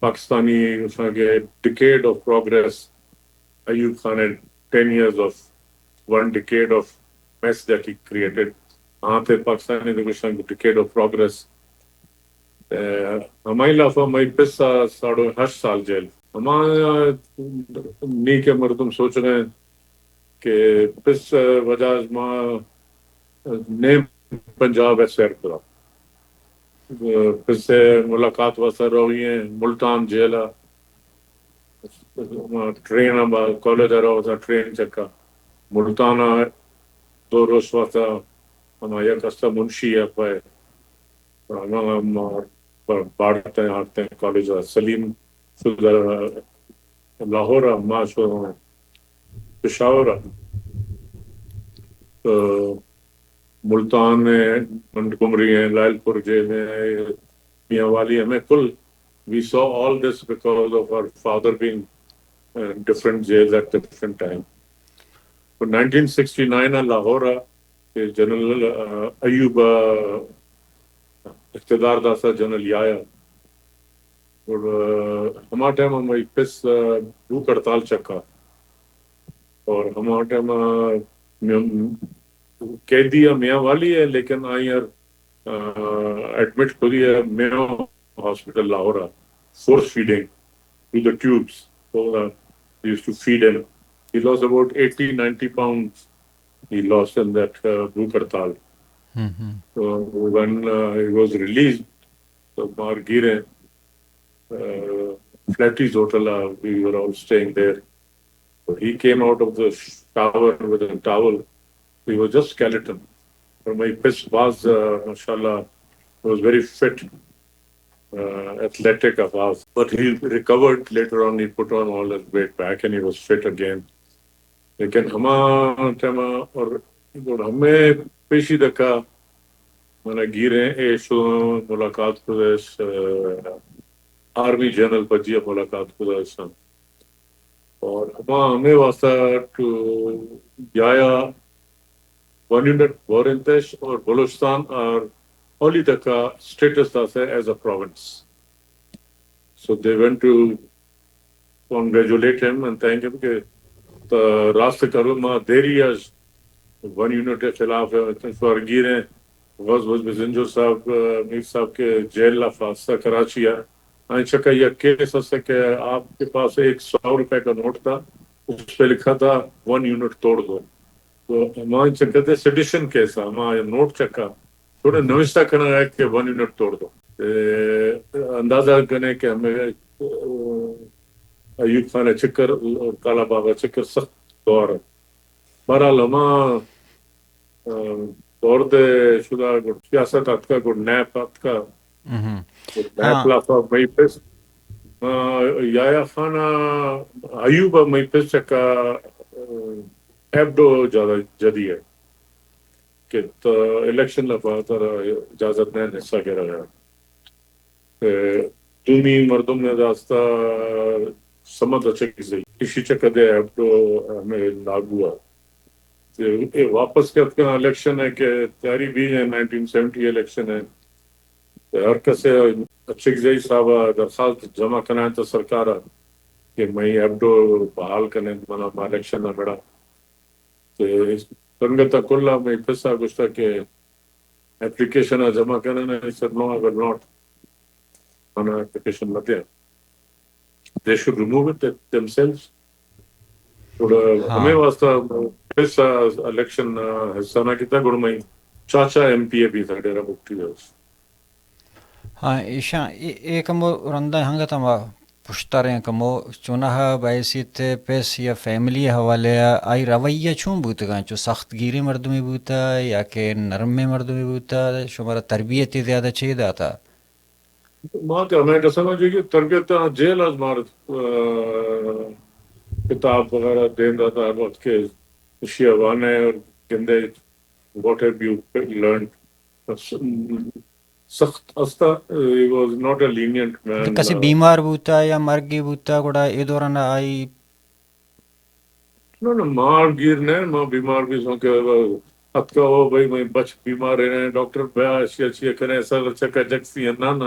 پاکستانی گوشاں کہ ڈیکیڈ آف پروگریس، ایوب خان ءِ ten years of one decade of mass that he created, آں تے پاکستانی تو گوشاں کہ ڈیکیڈ آف پروگریس۔ ء ہمائی لافا مئی پس ء ساڑو ہشت سال جیل۔ ہما نی کہ مردم سوچگ ء انت کہ پس ءِ وجہ ما نیم پنجاب ءَ سیر کرا۔ پس ءِ ملاقات واسطہ روگی ایں ملتان جیل ءَ۔ ما ٹرین ءَ با-، کالج ءَ روگا ٹرین چکا ملتان ءَ دو روچ واسطہ ہما یک ہستہ منشی ءَ پہ ہما ہم باڑتیں آرتیں کالج ءَ۔ سلیم شد لاہور ءَ، ما شو پشاور ءَ۔ تو ملتان ءَ، منٹگمری ءَ، لائل پور جیل ءَ، میاں والی ہمیں کل، we saw all this because of our father being, uh, different jails at different time. تو نائنٹین سکسٹی نائن ءَ لاہور ءَ کہ جنرل، آ، ایوب، آ، اقتدار داسا جنرل یایا۔ اور، آ، ہما ٹائم ءَ مئی پس، آ، بھوک ہڑتال چکا۔ اور ہما ٹائم ءَ میم-، قیدی ءَ میاں والی ءَ، لیکن آئی ءَ، آ، ایڈمٹ کری ءَ میو ہاسپٹل لاہور ءَ، force feeding through the tubes. So, uh, they used to feed him. He lost about eighty, ninety pounds. He lost in that, uh, بھوک ہڑتال. ہم، ہم۔ So when, uh, he was released, تو مار گیریں، uh, فلیٹیز ہوٹل ءَ، we were all staying there. He came out of the shower with a towel. He was just skeleton. پر مئی پس باز، uh, ماشاءاللہ، was very fit, uh, athletic ءَ باز. But he recovered later on, he put on all his weight back and he was fit again. لیکن ہما ٹائم ءَ اور گڑا ہمے پیشی دکا منا گیریں، اے شو ملاقات کتش، آ، آرمی جنرل پجی ءَ ملاقات کتش۔ اور ہما ہمے واسطہ تو جایا ون یونٹ بورنتش اور بلوچستان اور اولی تکا اسٹیٹس داسے as a province. So they went to congratulate him and thank him کہ تو راست کرو، ما دیری اش ون یونٹ کے خلاف ہے، اتنے سوارگیر ہیں، غوث بخش بزنجو صاحب، میر صاحب کے جیل لا فاصلہ کراچی ہے۔ آئیں چکا یہ کیس ہے کہ آپ کے پاس ایک سو روپے کا نوٹ تھا، اس پہ لکھا تھا ون یونٹ توڑ دو۔ تو ہماں چکا دے سیڈیشن کیس ہے، ہماں نوٹ چکا تھوڑے نوشتہ کرنا ہے کہ ون یونٹ توڑ دو۔ اے، اندازہ کرنے کہ ہمیں، ایوب خان چکر اور کالا بابا چکر سخت دور۔ بہرحال ہما، آ، دور دے شدا گڑ سیاست اتکا، گڑ نیپ اتکا۔ گڑ نیپ لافا مئی پس، آ، یایا خان ایوب مئی پس چکا، آ، ایبڈو زیادہ جدی ہے کہ تو الیکشن لافا ترا اجازت نہیں حصہ گرا گیا۔ اے، دومی مردم نے داستا سمد اچک زئی۔ اشی چکدے ایبڈو ہمیں لاگو ہے۔ تے اے واپس کت کنا الیکشن ہے کہ تیاری بھی ہے نائنٹین سیونٹی الیکشن ہے۔ تے ہر کسے اچک زئی صاحب درخواست جمع کنائیں تو سرکار کہ میں ایبڈو بحال کنیں منا الیکشن نہ بڑا۔ تے سنگت کلا میں پسا گشتا کہ اپلیکیشن ءَ جمع کنن، I said, "No, I will not." من اپلیکیشن نہ دیاں۔ They should remove it themselves. گڑا ہمیں واسطہ اس الیکشن حصہ نہ کیتا، گڑا میں چاچا ایم پی اے بھی تھا ڈیرہ بگٹی۔ ہاں، ایشاں اے، اے کمو رندا ہنگت ہما پشتاریں کمو چوناہا بحیثیت پیس یا فیملی حوالے آ، آئی رویہ چون بوتگاں؟ چو سخت گیریں مردمے بوتا یا کہ نرمیں مردمے بوتا؟ شمارا تربیت زیادہ چے داتا؟ ما کہ ہمیں کسا جو کہ تربیت جیل از مار، آ، کتاب وغیرہ دین داتا ہر وقت کہ اشیا وانے اور گندے، what have you learned؟ سخت استا، he was not a lenient man. کسی بیمار بوتا یا مرگی بوتا گڑا اے دوران آئی؟ نہ، نہ، مار گیر نہ، ما بیمار بھی سوں کہ اتکا ہو بھائی، میں بچ بیمار ہے، ڈاکٹر بیا اشیا چیا کریں، سر چکا جکسی ہے، نہ، نہ۔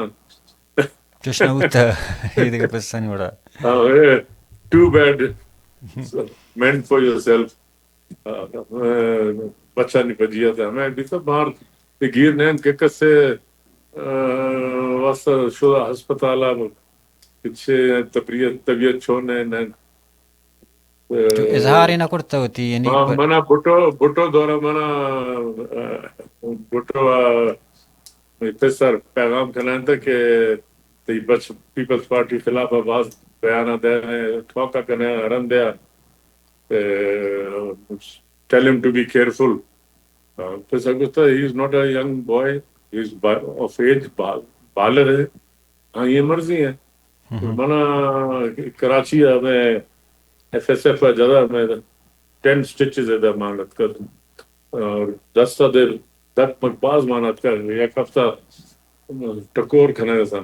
چشنا بوتا، یہ دیکھے پسانی بڑا۔ ہاں، اے، too bad. Meant for yourself. آ، بچانی پجیا تھا۔ ہمیں بھی تو باہر گیر نین کہ کسے، آ، واسطہ شو ہسپتال آ، کچھ طبیعت، طبیعت چھوڑنے نین۔ تو اظہار نہ کرتا ہوتی، یعنی منا بھٹو، بھٹو دورہ منا بھٹو پیسر پیغام کنانتا کہ تئی بچ پیپلز پارٹی خلاف باز بیانہ دے، ٹھوکا کنے ہرن دیا، tell him to be careful. Pacer گوتا he is not a young boy, he is of age, بالغ ہے، ہاں یہ مرضی ہے. منا کراچی میں ایف ایس ایف جگہ میں ٹین سٹچز ہے مان لت کر، اور دس دیر درد مک باز مان لت کر، یک ہفتہ ٹکور کھنے سا.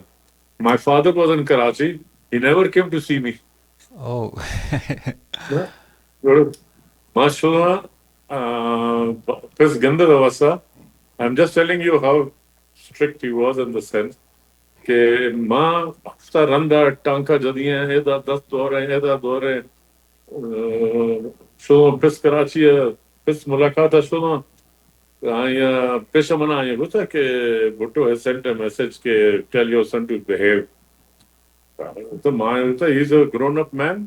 My father was in Karachi, he never came to see me. Oh. ما شونا پس گندہ dosa. I'm just telling you how strict he was in the sense کہ ما ہفتہ رندا ٹانکا جدی ہیں، ایدا دست دور ہیں، ایدا دور ہیں، شو پس کراچی ہے، پس ملاقات ہے شو. آیا پیش منا آیا گوتا کہ Bhutto has sent a message کہ tell your son to behave. تو ما گوتا he is a grown up man,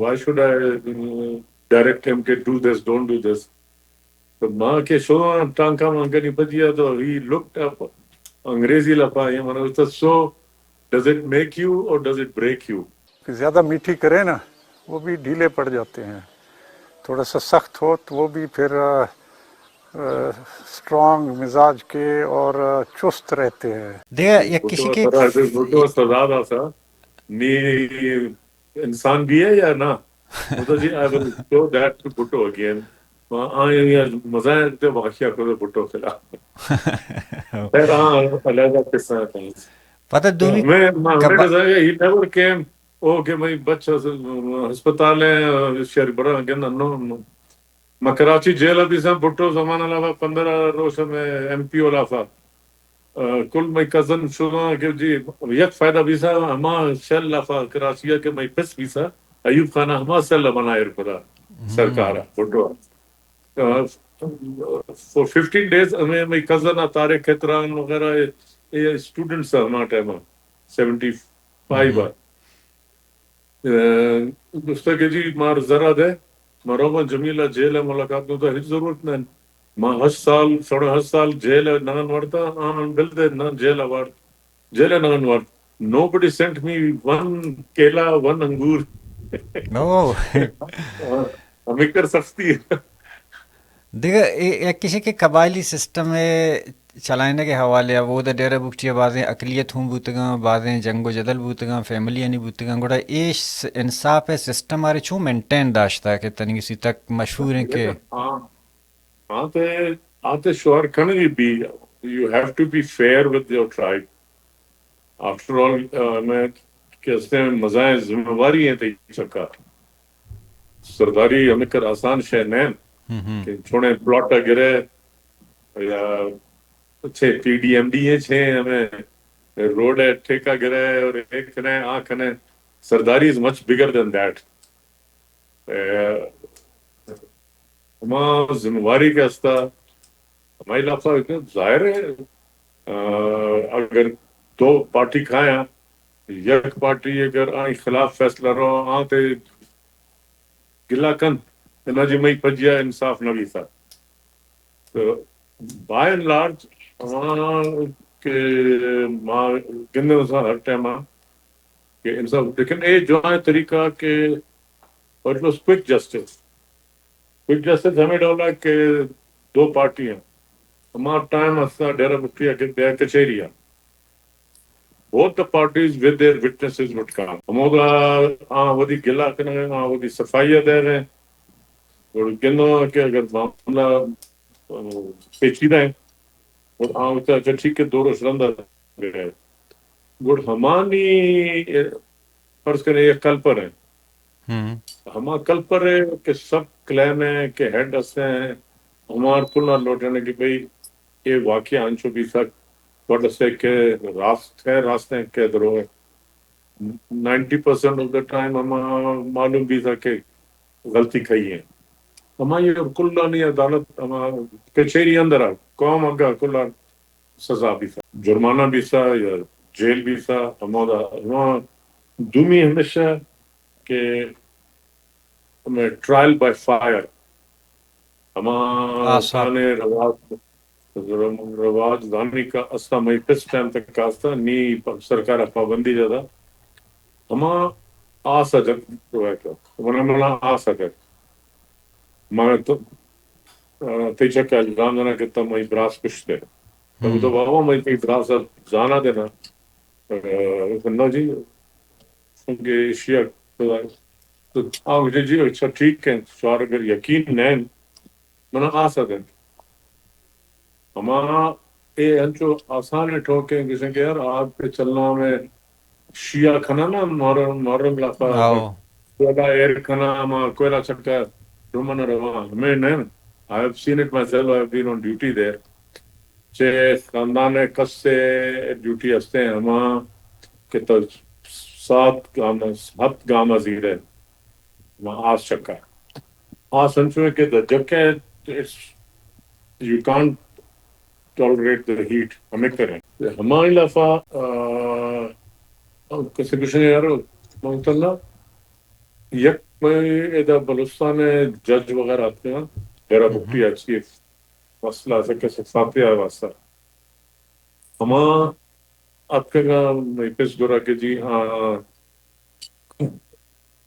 why should I direct him کہ do this, don't do this. تو ما کہ شو ٹانکا من کنی پدیا تو he looked up انگریزی لفا یہ منا گوتا so does it make you or does it break you. کہ زیادہ میٹھی کرے نا، وہ بھی ڈھیلے پڑ جاتے ہیں. تھوڑا سا سخت ہو تو وہ بھی پھر اسٹرانگ مزاج کے اور چست رہتے ہیں. دگہ یک کسی کے بھٹو سزا دا سا نی انسان بھی ہے یا نا؟ مطلب جی I will show that to Bhutto again. آیا مزہ ہے واقعہ کو بھٹو خلاف. خیر ہاں، علیحدہ قصہ ہے. پتہ دومی میں ہمیں نظر ہے he never came. او کہ میں بچہ ہسپتال ہے شہر بڑا گند نو. میں کراچی جیل ابھی سے بھٹو زمانہ لافا پندرہ روز میں ایم پی او لافا. کل میں کزن شدہ کہ جی یک فائدہ بھی سا ہما شل لافا کراچی کہ میں پس بھی سا ایوب خانہ ہما سیل بنا ایر پدا سرکار بھٹو. For fifteen days ہمیں میں کزن طارق کھتران وغیرہ یہ اسٹوڈنٹس ہما ٹائم سیونٹی فائیو آ. گوشتہ کہ جی مار زرا دے، ما روگاں جمیلہ جیل ء ملاقات کنوں، تو ہچ ضرورت نہ. ما ہشت سال، ساڑھے ہشت سال جیل ء نان وارتا، آن بل دے نان جیل ء وارت، جیل ء نان وارت. Nobody sent me one کیلا، ون انگور. ہمیں کر سختی ہے. دگہ اے یک کسے کہ قبائلی سسٹم ء چلائینگ ء حوالے ء، اودا ڈیرہ بگٹی ء بازیں اقلیت ہوں بوتگاں، بازیں جنگ و جدل بوتگاں، فیملیانی بوتگاں، گڑا اے س-، انصاف ء سسٹم آرے چوں مینٹین داشتہ کہ تنیگہ سی تک مشہور ہیں کہ ہاں، ہاں تے، آتے شوہر کنگی بی، you have to be fair with your tribe. After all, ہمیں کہ اس نے مزائیں ذمہ واری ہیں تئی چکا. سرداری ہمیں کر آسان شے نین کہ چھوڑیں پلاٹ گرے یا چھ P D M D A, چھ ہمیں روڈ ہے ٹھیکہ گرے اور ایک کنے آ کنے. سرداری از مچ بگر دین دیٹ. ہما ذمہ واری کہ استا ہمائی لافا ظاہر ہے، اگر دو پارٹی کھایا، یک پارٹی اگر آئی خلاف فیصلہ رو آتے گلا کن، انا جی مئی پجیا انصاف نہ بیتا. تو بائی اینڈ لارج ہما کہ ما گندے اساں ہر ٹائم کہ انصاف، لیکن اے جو ہے طریقہ کہ اور بس کوئک جسٹس، کوئک جسٹس ہمیں ڈولا کہ دو پارٹی ہیں. ہمارا ٹائم اسا ڈیرہ بٹیا کہ بیا کچہری ہے. Both the parties with their witnesses would come. ہمودا آ ودی گلا کنگا، آ ودی صفائی دے رہے. اور گندو کہ اگر معاملہ پیچیدہ ہیں اور آ ہوتا اچھا ٹھیک ہے دو روز رندہ گڑ ہمانی، فرض کریں، یک کلپر ہیں. ہما کلپر ہے کہ سب کلیم ہیں کہ ہیڈ ہستے ہیں. ہمار کل نہ لوٹنے کہ بھئی یہ واقعہ انچو بھی سک وڈ سے کہ راست ہے، راست ہیں کہ درو ہے. Ninety percent of the time ہما معلوم بھی تھا کہ غلطی کھئی ہے. ہما یہ کلانی عدالت ہما کچہری اندر آ، قوم اگا کلا سزا بیثہ، جرمانہ بیثہ یا جیل بیثہ، ہمودا ہما دومی ہمیشہ کہ ہمے ٹرائل بائی فائر، ہما آسا۔ آسان رواج، رواج زانی کا استا مئی پس ٹائم تک کاستا نی پ-، سرکار پابندی جدا۔ ہما آسا جگ، منا، منا آسا جگ۔ میں تو، آ، تئی چکا الزام دینا کہ تم مئی براس کشتے۔ تو ہم۔ تو بابا مئی تئی براس زانا دینا۔ آ، نہ جی، کہ شیعہ، تو آ، جی، جی، اچھا، ٹھیک ہے، شوار اگر یقین نہیں، منا آسا دیں۔ ہما اے انچو آسان ٹوکیں، گشن کہ یار، آگ پہ چلنا میں شیعہ کھنا نا، محرم، محرم لافا، آؤ۔ کوئلہ ایر کھنا، ہما کوئلہ چکا، رومن رواں، ہمیں نہیں۔ I have seen it myself, I have been on duty there. چہ خاندان کس سے ڈیوٹی ہستے ہیں، ہما کہ تو سات گام، ہفت گام زیرے، ہما آس چکا۔ آس انچو ہے کہ دا جب کہ it's, you can't tolerate the heat، ہمیں کریں۔ ہمائی لافا، آ، کسے گشن یار، محمد اللہ، یک میں ادا بلوچستان جج وغیرہ آتے ہیں، ڈیرہ ہم۔ بگٹی اچھی مسئلہ سے کہ شخصاتی واسطہ۔ ہما اتکگا مئی پس گورا کہ جی، آ،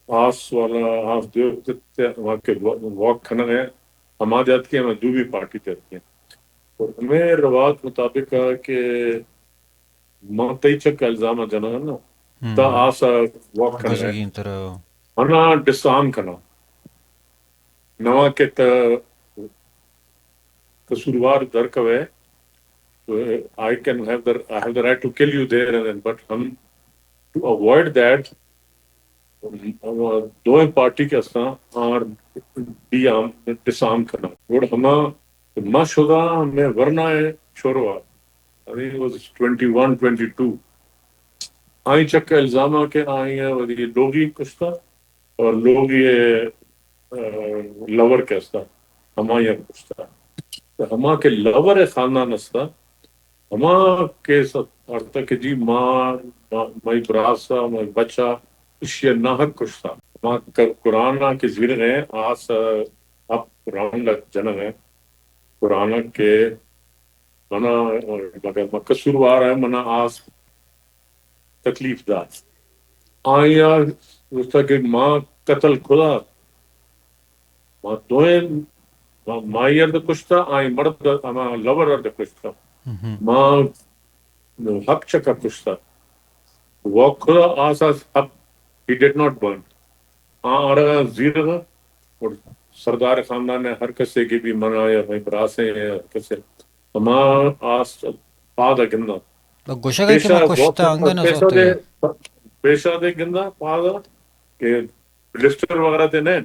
آس والا، آس دیو تے ہما کہ واک کھنا ہے، ہما جات کی ہمیں دومی پارٹی تے ہیں۔ اور ہمیں رواج مطابق ہے کہ ما تئی چک الزام جنگ نا، ہم۔ تا آس واک کھنا ہے۔ گوشگین تر۔ منا ڈسارم کھنا۔ نوا کہ تا قصوروار در کوے، تو I can have the, I have the right to kill you there and then, but ہم, to avoid that، دوئیں پارٹی کے استاں آر بی آم ڈسارم کھنا۔ گڑ ہما ما شدا میں ورنا ہے چھوروا، I think it was twenty one, twenty two۔ آئی چکا الزاما کہ آئی ہے وزیر لوگی کشتا، اور لوگ یہ، آ، لور کے استا، ہما یہ پوچھتا۔ تو ہما کے لور خاندان استا، ہما کیس ارتا کہ جی ما، ما، مئی براسا، مئی بچا، اشیا ناحق کشتا۔ ہما ک-، قرآن کے زیر ہیں، آس اپ راؤنڈ جنگ ہیں۔ قرآن کے منا، مگر ما قصوروار ہیں، منا آس تکلیف دات۔ آیا گوشتا کہ ما قتل کھدا، ما دوئیں، ما، مائی ارد کشتا، آئی مرد، ہما لور ارد کشتا۔ ہم۔ ما حق چکا کشتا۔ وہ کھدا آس آس حق، he did not burn۔ آ ارغا زیرغا، اور سردار خاندان نے ہر کسے کی بھی منایا، بھائی براسے ہیں، ہر کسے ہما آس پاد ء گنداں۔ تو گوشگ ء کہ پیشہ من کشتہ، وقت انگہ نہ پیشہ سوتے۔ دے، پیشہ دے گنداں پاد ء کہ بلسٹر وغیرہ تے نین،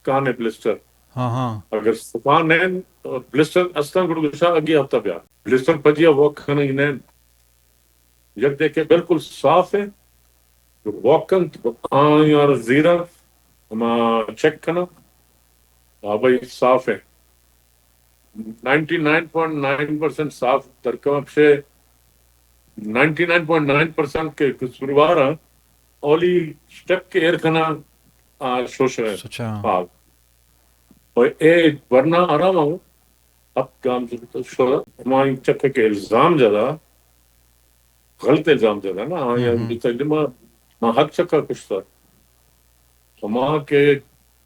کانے بلسٹر۔ ہاں، ہاں۔ اگر سپاہ نین، بلسٹر استاں گڑ گوشا اگی ہفتہ بیا۔ بلسٹر پجیا وقت کھنے نین۔ یک دیکھے بالکل صاف ہے۔ واک کنت، آیاں زیراں، ہما چیک کناں، آ بھئی صاف ہے۔ Ninety nine point nine percent صاف درکواں، پشے ninety nine point nine percent کے قصوروار ہیں، اولی سٹیپ کے ایر کناں، آ، شوش ہے سچا۔ پاک۔ اور اے ورنہ آرام ہو، ہپت گام زرت شو، ہمائی چکا کہ الزام جدا، غلط الزام جدا نا، آیا ہم۔ بیتا کہ ما، ما حق چکا کشتا۔ ہما کہ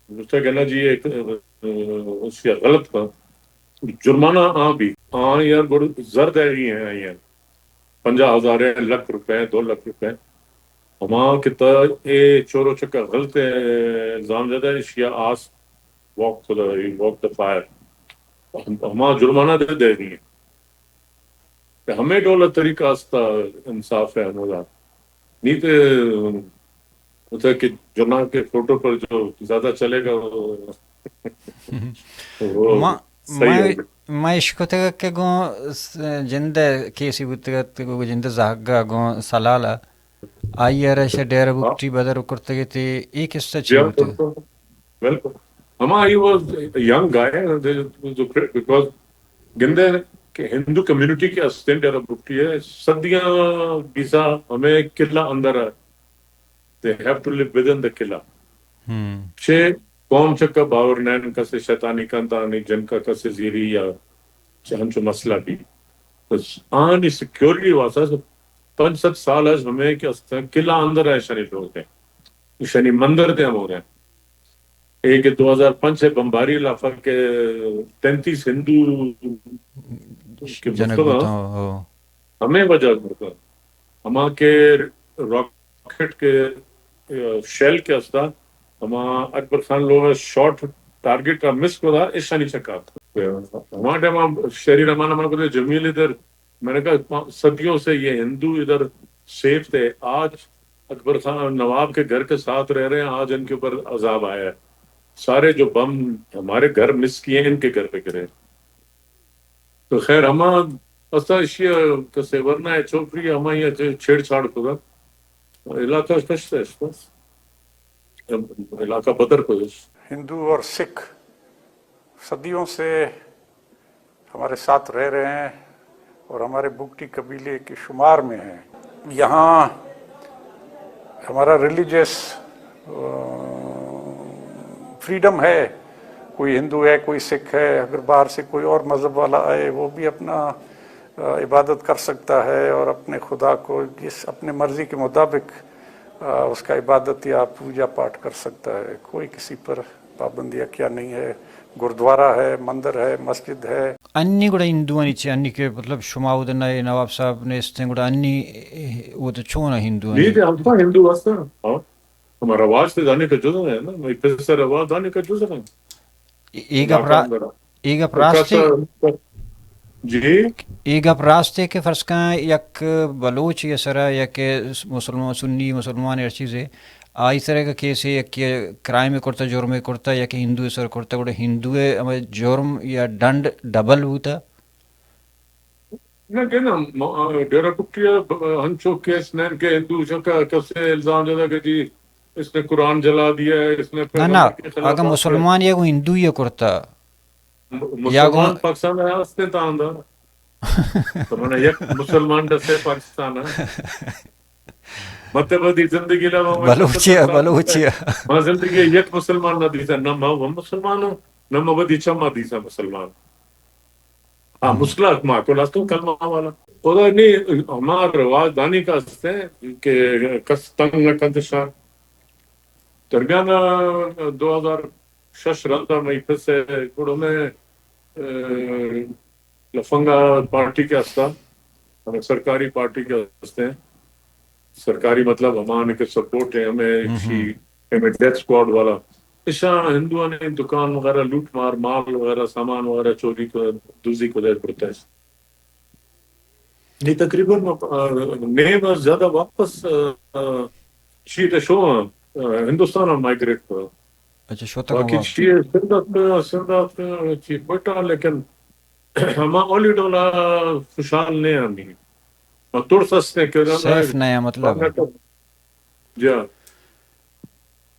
بیتا کہ نا جی ایک، ا، اس کا غلط تھا۔ جرمانہ آ بھی، آ یار گڑ زر دے رہی ہیں، آئی ہیں۔ پنجاہ ہزار ہے، لکھ روپے، دو لکھ روپے۔ ہما کہ تا اے چورو چکا غلط الزام جدا، اشیا آس واک خدا، واک دا فائر۔ ہما جرمانہ دے دے رہی ہیں۔ کہ ہمیں ڈول طریقہ استا انصاف ہے ہمودا۔ نی تے ہوتا کہ جناب کے فوٹو پر جو زیادہ چلے گا وہ، وہ ما، صحیح ما، ہوگا۔ ما اشکتگ کہ گوں س-، جند کیسی بوتگ ات، گوں جند زہگا گوں سلالا۔ آئی ء را شہ ڈیرہ ہاں۔ بگٹی بدر کرتگ ات، اے قصہ چی بیا بوتگ؟ بالکل، بالکل۔ ہما ہی واز ینگ گائے، جو، جو، بیکاز گندے کہ ہندو کمیونٹی کے استیں ڈیرہ بگٹی ہے، صدیاں بیسا ہمیں قلعہ اندر ہے۔ They have to live within the قلعہ۔ ہم۔ چہ قوم چکا باور نین، کسے شیطانی کنت، آنی جنکا کسے زیری یا چہ ہنچو مسئلہ بی۔ تو آنی سیکورٹی واسطہ پنچ ست سال اش ہمیں کہ استاں قلعہ اندر ایشانی لوگ ہیں، ایشانی مندر دے ہمو ہیں۔ اے کہ دو ہزار پنچ ء بمباری لافا کہ تینتیس ہندو کہ جنگ مرتگاں، بوتاں، ہو۔ ہمیں وجہ مرتگاں۔ ہما کہ راکٹ کے، آ، شیل کے استا، ہما اکبر خان لوگ شارٹ ٹارگٹ کا مس کو دا، ایشانی چکا۔ ہما ٹائم شہری رحمان ہمارا کو جمیل ادھر میں نے کہا، "پا-، صدیوں سے یہ ہندو ادھر سیف تھے، آج اکبر خان نواب کے گھر کے ساتھ رہ رہے ہیں، آج ان کے اوپر عذاب آیا ہے۔ سارے جو بم ہمارے گھر مس کیے ہیں، ان کے گھر پہ گرے ہیں۔" تو خیر، ہما استا اشیا کسے ورنا ہے چھوکری، ہما یہ چھیڑ چھاڑ کو گا۔ علاقہ کشتا ہے اس کو۔ علاقہ بدر کو۔ ہندو اور سکھ صدیوں سے ہمارے ساتھ رہ رہے ہیں اور ہمارے بگٹی قبیلے کے شمار میں ہیں۔ یہاں ہمارا ریلیجس، آ، فریڈم ہے، کوئی ہندو ہے، کوئی سکھ ہے، اگر باہر سے کوئی اور مذہب والا آئے، وہ بھی اپنا، آ، عبادت کر سکتا ہے اور اپنے خدا کو جس، اپنے مرضی کے مطابق، آ، اس کا عبادت یا پوجا پاٹ کر سکتا ہے۔ کوئی کسی پر پابندیاں کیا نہیں ہے، گردوارہ ہے، مندر ہے، مسجد ہے۔ انی گڑا ہندوانی چے، انی کہ مطلب شما اود نہ اے، نواب صاحب نیستیں، گڑا انی، اے، اود چون ہندوانی؟ نہیں، ہم تو ہندو ہستاں۔ ہاں۔ ہمارا رواج تو دانی کا جزء ہے نا، میں پھر سے رواج دانی کا جزء ہے۔ اے، اے گپ را-، اے گپ راستے؟ جی؟ اے گپ راستے کہ فرض کن یک بلوچ یا سرا یا کہ مسلمان، سنی مسلمان ہر چیزے، آئی سرا اگہ کیسے یک کرائم کرتا، جرم کرتا یا کہ ہندو سر کرتا، گڑا ہندو ہمے جرم یا ڈنڈ ڈبل بوتا؟ نہ کہ نا، م-، ڈیرہ کٹی ء ب-، ہنچو کیس نین کہ ہندو چکا کسے الزام جتا کہ جی اس نے قرآن جلا دیا ہے، اس نے نہ، نہ، پیغمبر کے خلاف اگہ بات کی۔ مسلمان یا گو ہندو یا کرتا، م-، یا گو مسلمان پاکستان ء ہستیں تاں دا۔ تو من یک مسلمان ڈسے پاکستان ء۔ مطلب دی زندگی لا ما بلوچی ء، بلوچی ء۔ ما زندگی یک مسلمان نہ دیسا، نہ ما وہ مسلمان ہوں، نہ ما ودی چما دیسا مسلمان۔ ہاں، ہم۔ مسلح ما کو لاستوں کلمہ والا۔ خدا نے ہمارا رواج دانی کا ہستے کہ کس تنگ نہ کنت شان۔ درمیان دو ہزار شش رندا مئی پسے گڑا میں، اے، لفنگا پارٹی کے ہستا، ہمیں سرکاری پارٹی کے ہستے ہیں۔ سرکاری مطلب ہمانے کے سپورٹ ہے، ہمیں ہم، ہم۔ شی، ہمیں ڈیتھ اسکواڈ والا۔ اشاں ہندوؤں نے دکان وغیرہ لوٹ مار، مال وغیرہ، سامان وغیرہ چوری کو، دزی کو دے پڑتا ہے۔ یہ تقریباً، آ، نیم از زیادہ واپس، آ، آ، شی تے شو، آ، ہندوستان مائگریٹ کو۔ اچھا، شو تک باقی واپس۔ شی سندھ ات، سندھ ات، شی کوئٹہ، لیکن ہما اولی ڈولا خوشحال نہ آنی۔ ما ترس ہستے کہ سیف نہ ہے مطلب۔ جی ہاں۔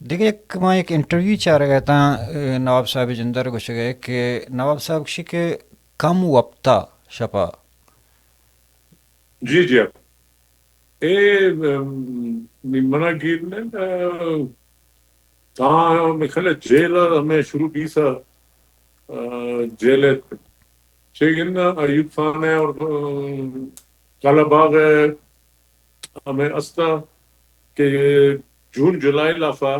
دگہ یک، ما یک انٹرویو چارگ ء اتاں، اے، نواب صاحب جندر گوشگ ء کہ نواب صاحب گوشی کہ کم وپتا شپا۔ جی، جی ہاں۔ اے، ام، نی منا گیر نہ، آ، تاں مئے خیال ء جیل ء ہمے شروع بیسا، آ، جیل ء چے گنداں ایوب خان ء اور، ام، کالا باغ ء ہمے استا کہ جون جولائی لافا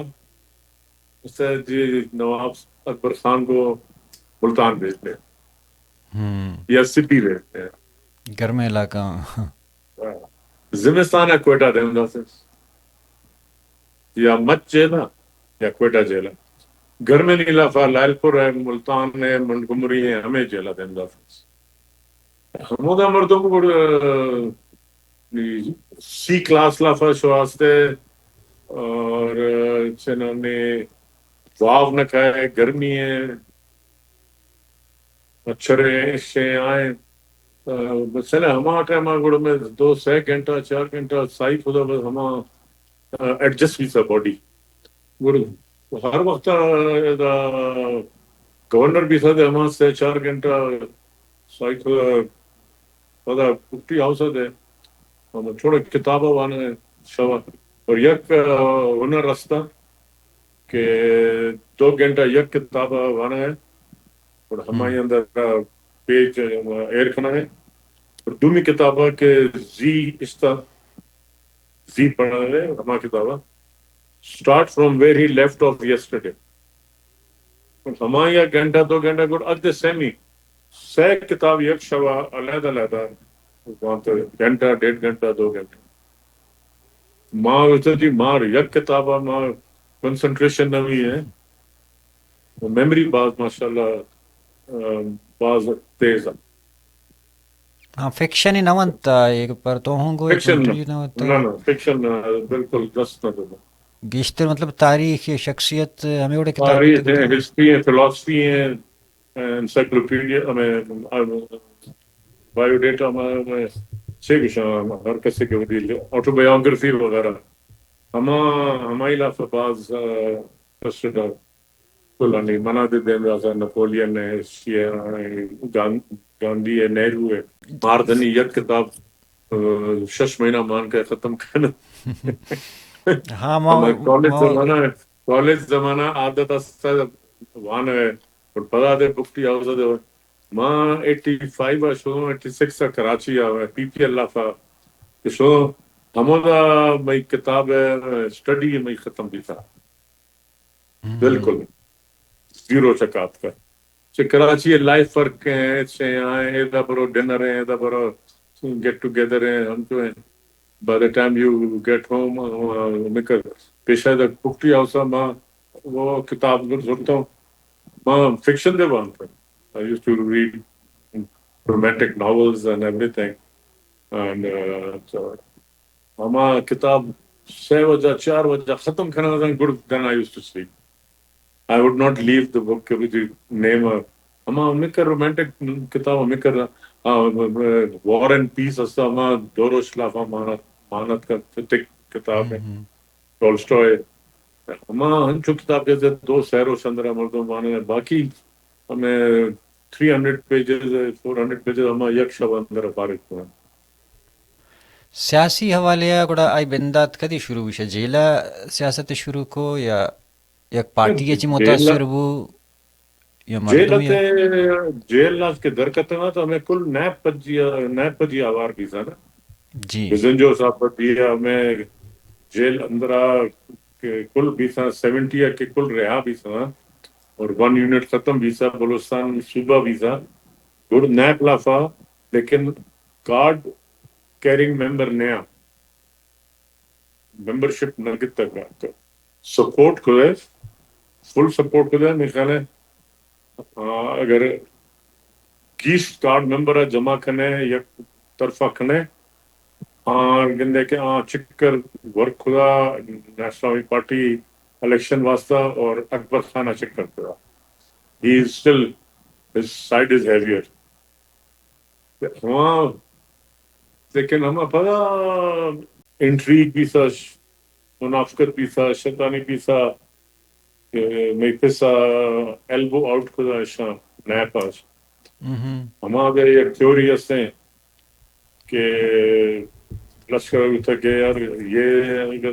استا جی نواب اکبر خان کو ملتان بھیجتے ہم۔ یا سپی بھیجتے۔ گرمیں علاقہ۔ زمستان ء کوئٹہ دیم داسس۔ یا مچ جیل ء یا کوئٹہ جیل ء۔ گرمیں علاقہ لائل پور ء، ملتان ء، منٹگمری ء، ہمے جیل ء دیم داسس۔ ہمودا مردم گڑ، سی کلاس لافا شواستے اور چنانی واو نہ کھائے، گرمی ہے، مچھر ہیں، اشے آئیں۔ آ، مثلاً ہما ٹائم آ گڑا میں دو سے گھنٹہ، چار گھنٹہ سائی خدا بس ہما، آ، ایڈجسٹ بیسا باڈی۔ گڑا ہر وقت، آ، دا گورنر بیسا دے ہما سے چار گھنٹہ سائی خدا، پدا کٹی ہاؤس دے ہم تھوڑا کتابہ وانے شوا۔ اور یک، آ، ہنر رستا کہ دو گھنٹہ یک کتاب ءَ وانگ ءَ، اور ہمائی اندر پیج ایر کنگ ءَ، اور دومی کتاب ءَ کہ زی اشتا، زی پڑھگ ءَ، ہما کتاب ءَ Start from where he left off yesterday. ہمائی ءَ گھنٹہ دو گھنٹہ گڑ اد سیمی سہ کتاب یک شوا علیحدہ علیحدہ وانت، گھنٹہ، ڈیڑھ گھنٹہ، دو گھنٹہ۔ ما وچ جی مار یک کتاب ءَ ما کنسنٹریشن نہ ہوئی ہے۔ میموری باز ماشاءاللہ، آ، باز تیز ہے۔ ہاں، فکشن ہی نہ ونت، ایک پر تو ہوں گو فکشن نہ، نہ ونت۔ نہ، فکشن نہ، بالکل دست نہ دو۔ گیشتر مطلب تاریخ یا شخصیت، ہمیں وڑے کتاب تاریخ ہے، ہسٹری ہے، فلسفی ہے، انسائکلوپیڈیا، ہمیں، بایو ڈیٹا، ہمیں، ہمیں چے گشاں، ہر کسی کے ودی آٹوبایوگرافی وغیرہ۔ ہما، ہمائی لافا باز، آ، انٹرسٹڈ ہے۔ کلانی منا دے دیم رازا نپولین ہے، شیعہ ہے، گان-، گاندھی ہے، نہرو ہے۔ ماردنی یک کتاب، آ، شش مہینہ مان کے ختم کرنا۔ ہاں، ما، ہمیں کالج ما زمانہ، کالج زمانہ عادت است وان ہے، اور پدا دے بکٹی آوزا دے۔ ما ایٹی فائیو آ شو، ایٹی سکس آ کراچی آ، پی پی ایل آف آ، کہ شو، ہمودا مئی کتاب ہے، اسٹڈی مئی ختم بیتا۔ ہم۔ بالکل۔ زیرو چکات کا۔ چہ کراچی ءَ لائف ورک ہیں، چہ آئیں، ادا برو ڈنر ہیں، ادا برو گیٹ ٹوگیدر ہیں، ہم تو ہیں۔ By the time you get home, آ، مکر پیشہ دا ککٹی ہاؤس ما وہ کتاب زرتا ہوں۔ ما فکشن دے وانتا۔ I used to read romantic novels and everything. And, uh, so ہما کتاب سہ وجہ، چار وجہ ختم کنگ ءَ گڑ then I used to sleep. I would not leave the book کہ وتی نیم ءَ۔ ہما ہمے کر رومانٹک کتاب ہمے کر، آ، وار اینڈ پیس است، ہما دو روچ لافا مانت، مانت کا فتک کتاب ہے، ہم۔ ٹولسٹوئے۔ ہما ہنچو کتاب جیسے دو سہ روچ اندر مردم مانے، باقی ہمیں three hundred pages, four hundred pages ہما یک شب اندر فارغ کن۔ سیاسی حوالے ءَ گڑا آئی بندات کدی شروع بوشہ؟ جیل ءَ سیاست شروع کو یا یک پارٹی ءَ چہ جیل ءَ، متاثر بو یا جیل ءَ مردم یا؟ تے، جیل ءَ کہ درکتگ ات تو ہمیں کل نیب پجی، نیب پجی آوار بیثہ نا۔ جی۔ بزنجو صاحب پجی ہمیں جیل اندرا کہ کل بیثہ، سیونٹی ءَ کہ کل رہا بیثہ اور ون یونٹ ختم بیثہ، بلوچستان صوبہ بیثہ، گڑ نیب لافا، لیکن کارڈ کیرنگ ممبر نیا، ممبرشپ نہ گتگ۔ سپورٹ کدے، فل سپورٹ کدے، میرے خیال ہے، آ، اگر گیشت کارڈ ممبر جمع کنے، یک طرفہ کنے، آ، گندے کہ آ چکر ورک کدا نیشنل پارٹی الیکشن واسطہ اور اکبر خان چکر کدا۔ He is still, his side is heavier. ہاں، لیکن ہما پدا انٹریگ بیثہ، منافقت بیثہ، شیطانی بیثہ، کہ مئی پسا ایلبو آؤٹ کدا اشاں نیپ آ۔ ہما اگر یک تھیوری ہستیں کہ لشکر ءَ گوتگ کہ یار، یہ اگر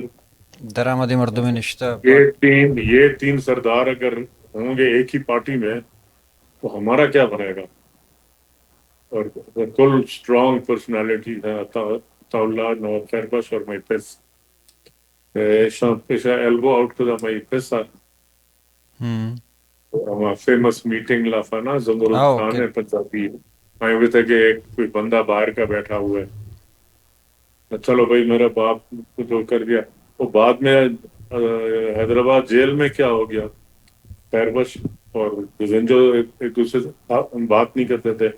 درآمدیں مردمے نشتہ، یہ تین، یہ تین سردار اگر ہوں گے ایک ہی پارٹی میں تو ہمارا کیا بنے گا؟ اور کل اسٹرانگ پرسنالٹی ہے عطا، عطا اللہ، نواب خیر بخش اور مئی پس۔ ایشاں، ایشاں ایلبو آؤٹ کدا مئی پس آ۔ ہم۔ ہما فیمس میٹنگ لافا نا، زمرد ہاں، خان اوکے۔ ہے پنجابی، آئیں ہوئے تھے کہ ایک کوئی بندہ باہر کا بیٹھا ہوا ہے۔ چلو بھائی، میرا باپ کو تو کر دیا۔ وہ بعد میں، آ، حیدرآباد جیل میں کیا ہو گیا، خیر بخش اور بزنجو ایک، ایک دوسرے سے بات نہیں کرتے تھے۔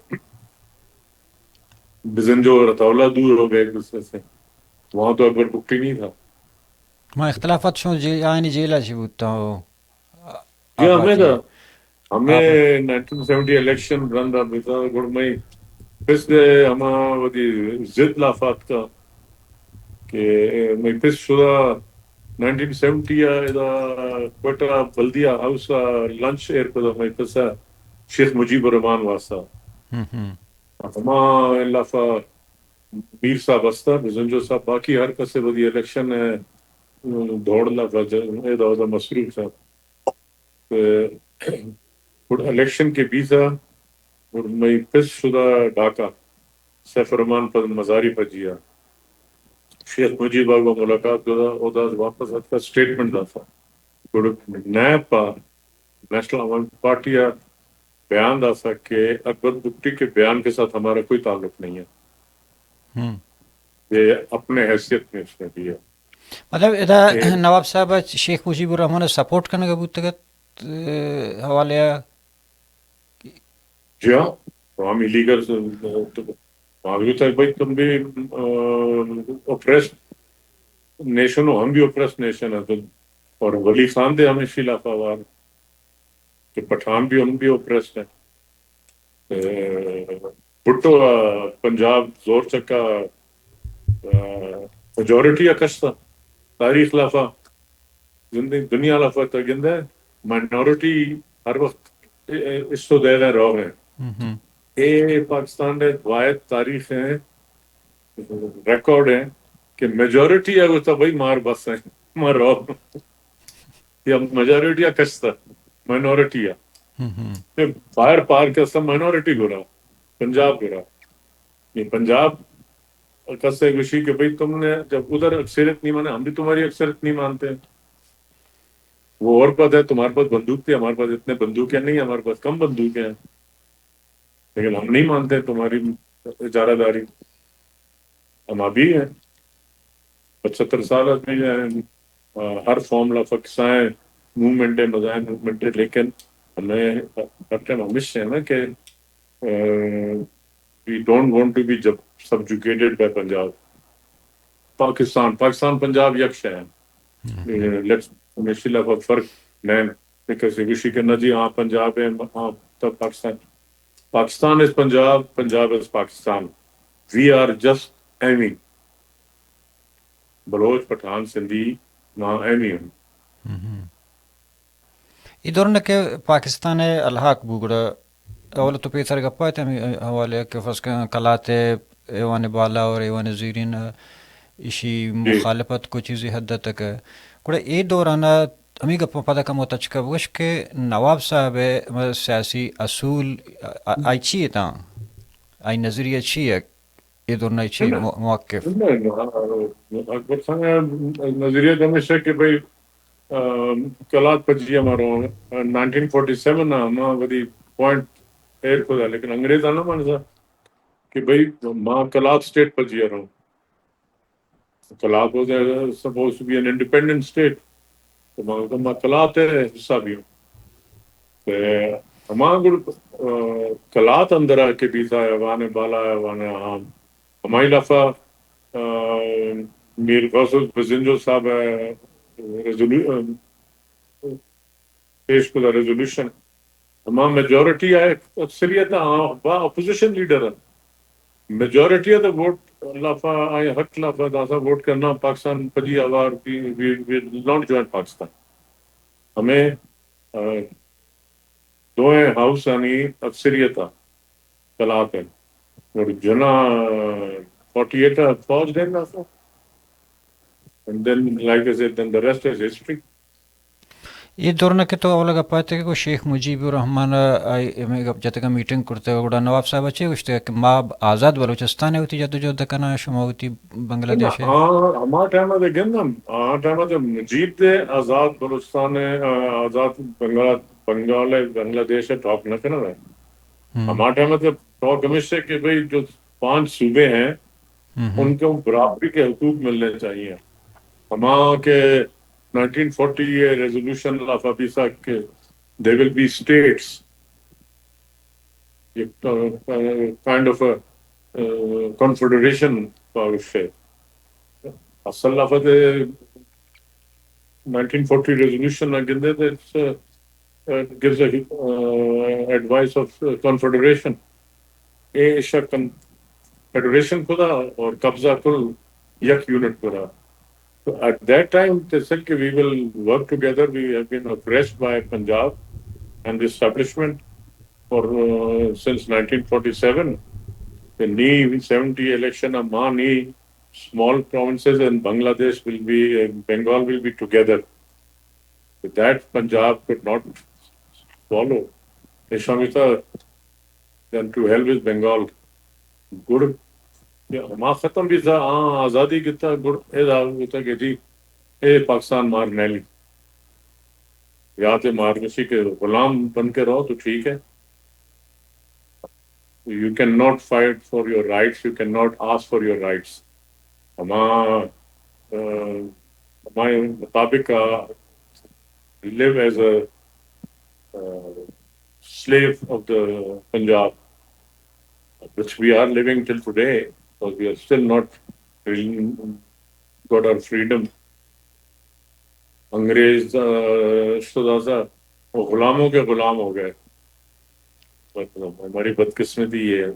بزنجو اور عطا اللہ دور ہو گئے ایک دوسرے سے۔ وہاں تو اکبر بگٹی نہیں تھا۔ ہما اختلافات شو جی، آئینی جیل ءَ چی بوتا ہو؟ جی، ہمیں دا، ہمیں نائنٹین سیونٹی الیکشن رند آ بیتا، گڑ مئی پس دے ہما وتی ضد لافات کا کہ مئی پس شدا نائنٹین سیونٹی آ ادا کوئٹہ بلدیہ ہاؤس آ لنچ ایر کدا مئی پس آ شیخ مجیب الرحمان واسطہ۔ ہم، ہم۔ ہما لافا میر صاحب ہستا، بزنجو صاحب، باقی ہر کسے وتی الیکشن دوڑ لافا ج-، ادا ادا مصروف صاحب۔ گڑا الیکشن کہ بیتا، گڑا مئی پس شدا ڈھاکہ، سیف الرحمان پہ مزاری پجیا، شیخ مجیب آگو ملاقات کتا، او داس واپس اتکا، اسٹیٹمنٹ داتا۔ گڑا نیب پہ نیشنل عوامی پارٹی ء بیان داتا کہ اکبر بگٹی کے بیان کے ساتھ ہمارا کوئی تعلق نہیں ہے۔ ہم۔ یہ اپنے حیثیت میں اس نے دیا۔ مطلب ادا کہ نواب صاحب شیخ مجیب الرحمان سپورٹ کنگا بوتگ ات، ء، حوالے ء؟ جی ہاں، عوامی لیگ ء، تو معلوم تھا بھائی، تم بھی اوپریسڈ نیشن ہو، ہم بھی اوپریسڈ نیشن ہے۔ تو اور ولی خان دے ہمیشی لافا وار کہ پٹھان بھی، ہم بھی اوپریسڈ ہیں۔ اے، بھٹو ء پنجاب زور چکا، اے، میجورٹی ء کشتا۔ تاریخ لافا، زندگی دنیا لافا تو گندے، مائنورٹی ہر وقت اے، اے، اس تو دے رہے رہو ہیں۔ ہم۔ اے پاکستان نے واحد تاریخ ہیں، ریکارڈ ہیں کہ میجورٹی ہے وہ تو بھائی مار بس ہیں، مار رہو۔ یا میجورٹی ء کشتا، مائنورٹی ء۔ ہم۔ پھر فائر پارک است مائنورٹی گورا، پنجاب گورا۔ یہ پنجاب کسے گوشی کہ بھئی تم نے جب ادھر اکثریت نہیں مانے، ہم بھی تمہاری اکثریت نہیں مانتے۔ وہ اور بات ہے، تمہارے پاس بندوق تھی، ہمارے پاس اتنے بندوقیں نہیں، ہمارے پاس کم بندوقیں ہیں، لیکن ہم نہیں مانتے تمہاری اجارہ داری۔ ہم ابھی ہیں، پچھتر سال ابھی ہیں، آ، ہر فارم لا فکسائیں موومنٹ ہے، مزائیں موومنٹ ہے، لیکن ہمیں ہر ٹائم ہمیش ہے نا کہ، آ، we don't want to be subjugated by Punjab. Pakistan, پاکستان پنجاب یک شے ہیں۔ لیکن ہمیشی لا فرق نہیں۔ کسے گوشی کہ نہ جی، ہاں پنجاب ہے، ہاں تب پاکستان۔ پاکستان از پنجاب، پنجاب از پاکستان۔ We are just ایویں۔ بلوچ، پٹھان، سندھی، ما ایویں ہوں۔ اے دورنا کہ پاکستان ء الحاق بو گڑا اول تو پیسر گپا ات ہمے حوالے کہ فرض کن کلات ء ایوان بالا اور ایوان زیرین ء ایشی مخالفت کو چیزی حد تک۔ گڑا اے دورانا ہمے گپ پدا کمو تچکا بگوش کہ نواب صاحب ء سیاسی اصول آ-، آئی چی اتاں؟ آئی نظریہ چی ہے؟ اے دورنا چی مو-، موقف؟ نہ، نہ، اکبر خان ء نظریہ ہمیشہ کہ بھئی، آ، کلات پجی ہمارا، آ، نائنٹین فورٹی سیون ء ہما وتی پوائنٹ ایر کتا، لیکن انگریز آنا مانسا کہ بھئی ما کلات اسٹیٹ پجی رہوں۔ Kalat was supposed to be an independent state۔ تو ما، ما کلات ہے حصہ بھی ہوں۔ تے ہما گڑ، آ، کلات اندرا کہ بیتا ایوان بالا، ایوان عام، ہمائی لافا، آ، میر غوث بزنجو صاحب ء ریزولو-، آ، پیش کتا ریزولوشن۔ ہما میجورٹی ء اکثریت ء با اپوزیشن لیڈر ء میجورٹی ء تو ووٹ لافا، آئی حق لافا داسا ووٹ کرنا پاکستان پجی آوار بھی، we will not join Pakistan. ہمیں، آ، دوئیں ہاؤس آنی اکثریت ء کلات ہیں۔ اور جنا فورٹی ایٹ ء فوج دین داسا۔ And then, like I said, then the rest is history. اے دورنا کہ تو اولا گپ اتگ کہ گوں شیخ مجیب الرحمن ء آئی ہمے گپ جتگ ء میٹنگ کرتگ، گڑا نواب صاحب ء چے گوشتگ کہ ما آزاد بلوچستان ء وتی جدوجہد کناں، شما وتی بنگلہ دیش ء؟ آ، ہما ٹائم ء گندم، آ ٹائم ء مجیب دے آزاد بلوچستان ء، آ، آزاد بنگال، بنگال ء، بنگلہ دیش ء ٹاک نہ کنگ ء۔ ہما ٹائم ء ٹاک ہمیش ہے کہ بھئی جو پانچ صوبے ہیں، ان کو برابری کے حقوق ملنے چاہیے۔ ہما کہ نائنٹین فورٹی یہ ریزولوشن آف ابیسا کہ they will be states، یہ کائنڈ آف کنفیڈریشن کا وشے۔ اصل لفظ نائنٹین فورٹی ریزولوشن نہ گندے تو gives a advice of confederation۔ اے ایشا کنفیڈریشن کتا اور قبضہ کل یک یونٹ کتا۔ تو at that time they said کہ we will work together, we have been oppressed by Punjab and the establishment for, uh, since nineteen forty-seven. The نی سیونٹی الیکشن ء ما نی small provinces and Bangladesh will be, uh, Bengal will be together. With that, Punjab could not سوالو، ایشاں بیتا، then to hell with Bengal. گڑ ہما ختم بیتا، آ آزادی گتا، گڑ ادا گتا کہ جی اے پاکستان مار نیلی، یا تے مار کسی کے غلام بن کے رہو تو ٹھیک ہے. You cannot fight for your rights, you cannot ask for your rights. ہما ہمارے مطابق live as a slave of the Punjab, which we are living till today, because we are still not really got our freedom. انگریز شدہ تھا، وہ غلاموں کے غلام ہو گئے. ہماری بدقسمتی یہ ہے.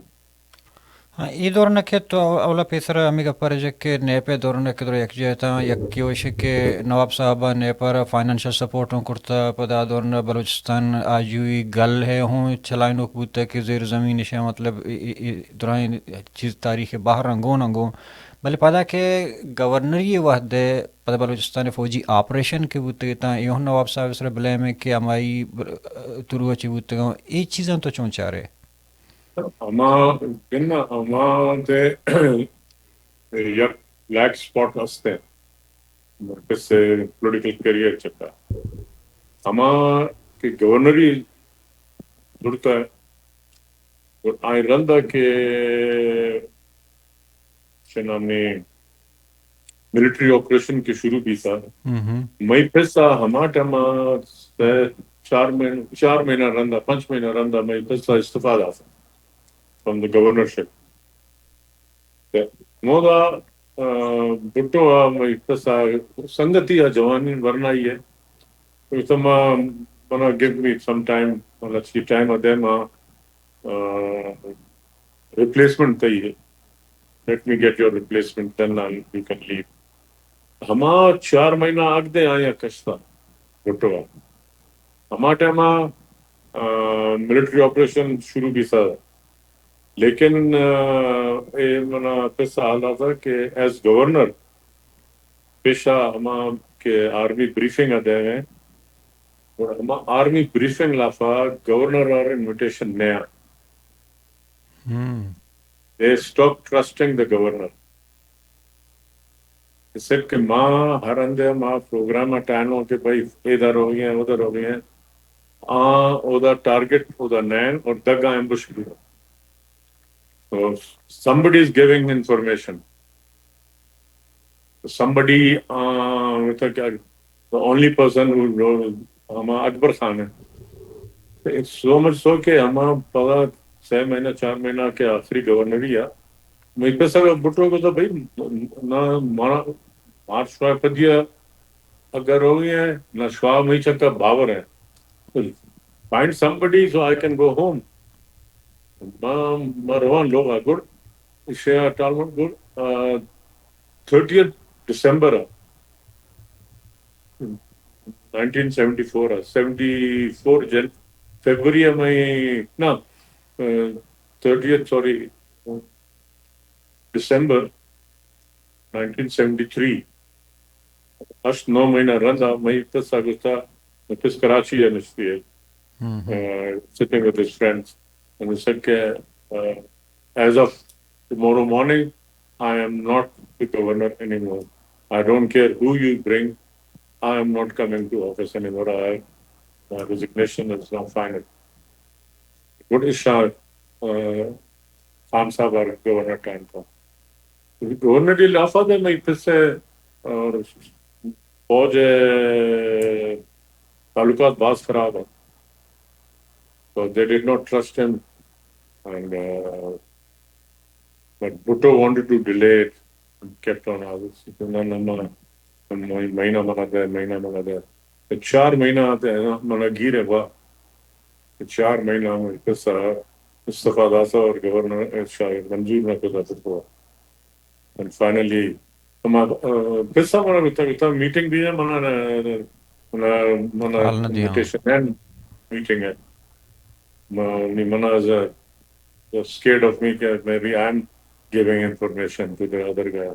ہاں، اے دوران کہ تو اولا پیسر ہمے گپ ءَ رجگ کہ نیپ ءِ دوران کہ درو یک جاہ تاں یکے وش کہ نواب صاحب ءَ نیپ ءَ را فائنانشل سپورٹ اوں کرتا، پدا دوران بلوچستان آجوئی گل ہے ہوں چلائنوک بوتا کہ زیر زمین شے، مطلب، اے، اے، اے درائیں چیز تاریخ بہر انگون انگون. بلے پدا کہ گورنری وحد پدا بلوچستان فوجی آپریشن کہ بوتگ تاں، اے ہوں نواب صاحب سر بلیم ہے کہ ہمائی ترو چی بوتگ، اے چیزاں تو چون چارے؟ ہما، بنا ہما تے یک بلیک اسپاٹ ہستے، کسے پولیٹیکل کیریئر چکا. ہما کہ گورنری جڑتا ہے، اور آئی رندا کہ چہ نامی ملٹری آپریشن کہ شروع بیتا، مئی پسا ہما ٹائم سہ چار مہینہ، چار مہینہ رندا، پنچ مہینہ رندا مئی پسا استعفی داتا فرام دا گورنرشپ. تے مودا بھٹو آ مئی پسا سنگتی آ جوانی ورنائی ہے. تو ما، منا گیو می سم ٹائم، مطلب، چی ٹائم آ دے ما ریپلیسمنٹ تئی ہے. Let me get your replacement, then you can leave. ہما چار مہینہ آگ دے آیا کشتا بھٹو. ہما ٹائم ملٹری آپریشن شروع بیتا، لیکن اے منا پس حال آتا کہ ایز گورنر پیشا ہما کہ آرمی بریفنگ آ دے ہیں، اور ہما آرمی بریفنگ لافا گورنر آر انویٹیشن نیا. They stop trusting the governor. اس کہ ما ہر اندے ما پروگرام اٹینو کہ بھائی ادھر ہو گئے ہیں، ادھر ہو گئے ہیں، آ، اودا ٹارگٹ اودا نین اور دگا ایمبوش بھی. تو somebody is giving information. Somebody, uh, the only person who knows, ہما اکبر خان ہے. It's so much so کہ ہما پدا چھ مہینہ، چار مہینہ کے آخری گورنری آ، مئی پسا بھٹو کو تو بھائی، نہ مارا، مارچ شوا پدیا اگر ہو گئے ہیں، نہ شوا مئی چکا باور ہے. Find somebody so I can go home. ما، ما روان لوگ آ گڑ، ایشیا ٹالمنٹ گڑ، آ، تھرٹیتھ ڈسمبر آ، نائنٹین سیونٹی فور آ، سیونٹی فور جن، فیبرری آ مئی، نا، آ، thirtieth, sorry, December nineteen seventy three. ہشت نو مہینہ رندا مئی پس آ گوشتا، پس کراچی آ نشتی ہے. Uh, sitting with his friends. And he said کہ, uh, as of tomorrow morning, I am not the governor anymore. I don't care who you bring, I am not coming to office anymore. I, my resignation is now final. Good ایشاں، آ، خان صاحب آ governor time تھا. Governor D لافا دے مئی پسے اور فوج تعلقات باز خراب ہیں. So they did not trust him and, uh, but Bhutto wanted to delay it and kept on. آ، نہ، نہ، نہ، مہینہ منا دے، مہینہ منا دے. چار مہینہ آتے ہیں، منا گیر ہے وا. چار مہینہ میں پسا استعفی داسا اور گورنر شاہ منظور نہ کرتا تھا. And finally، ہما، آ، پسا منا بتا، بتا میٹنگ بھی ہے، منا، منا، منا حال نہ دیا. انویٹیشن ہے، میٹنگ ہے. ما، نی منا از اے، scared of me کہ maybe I am giving information to the other guy.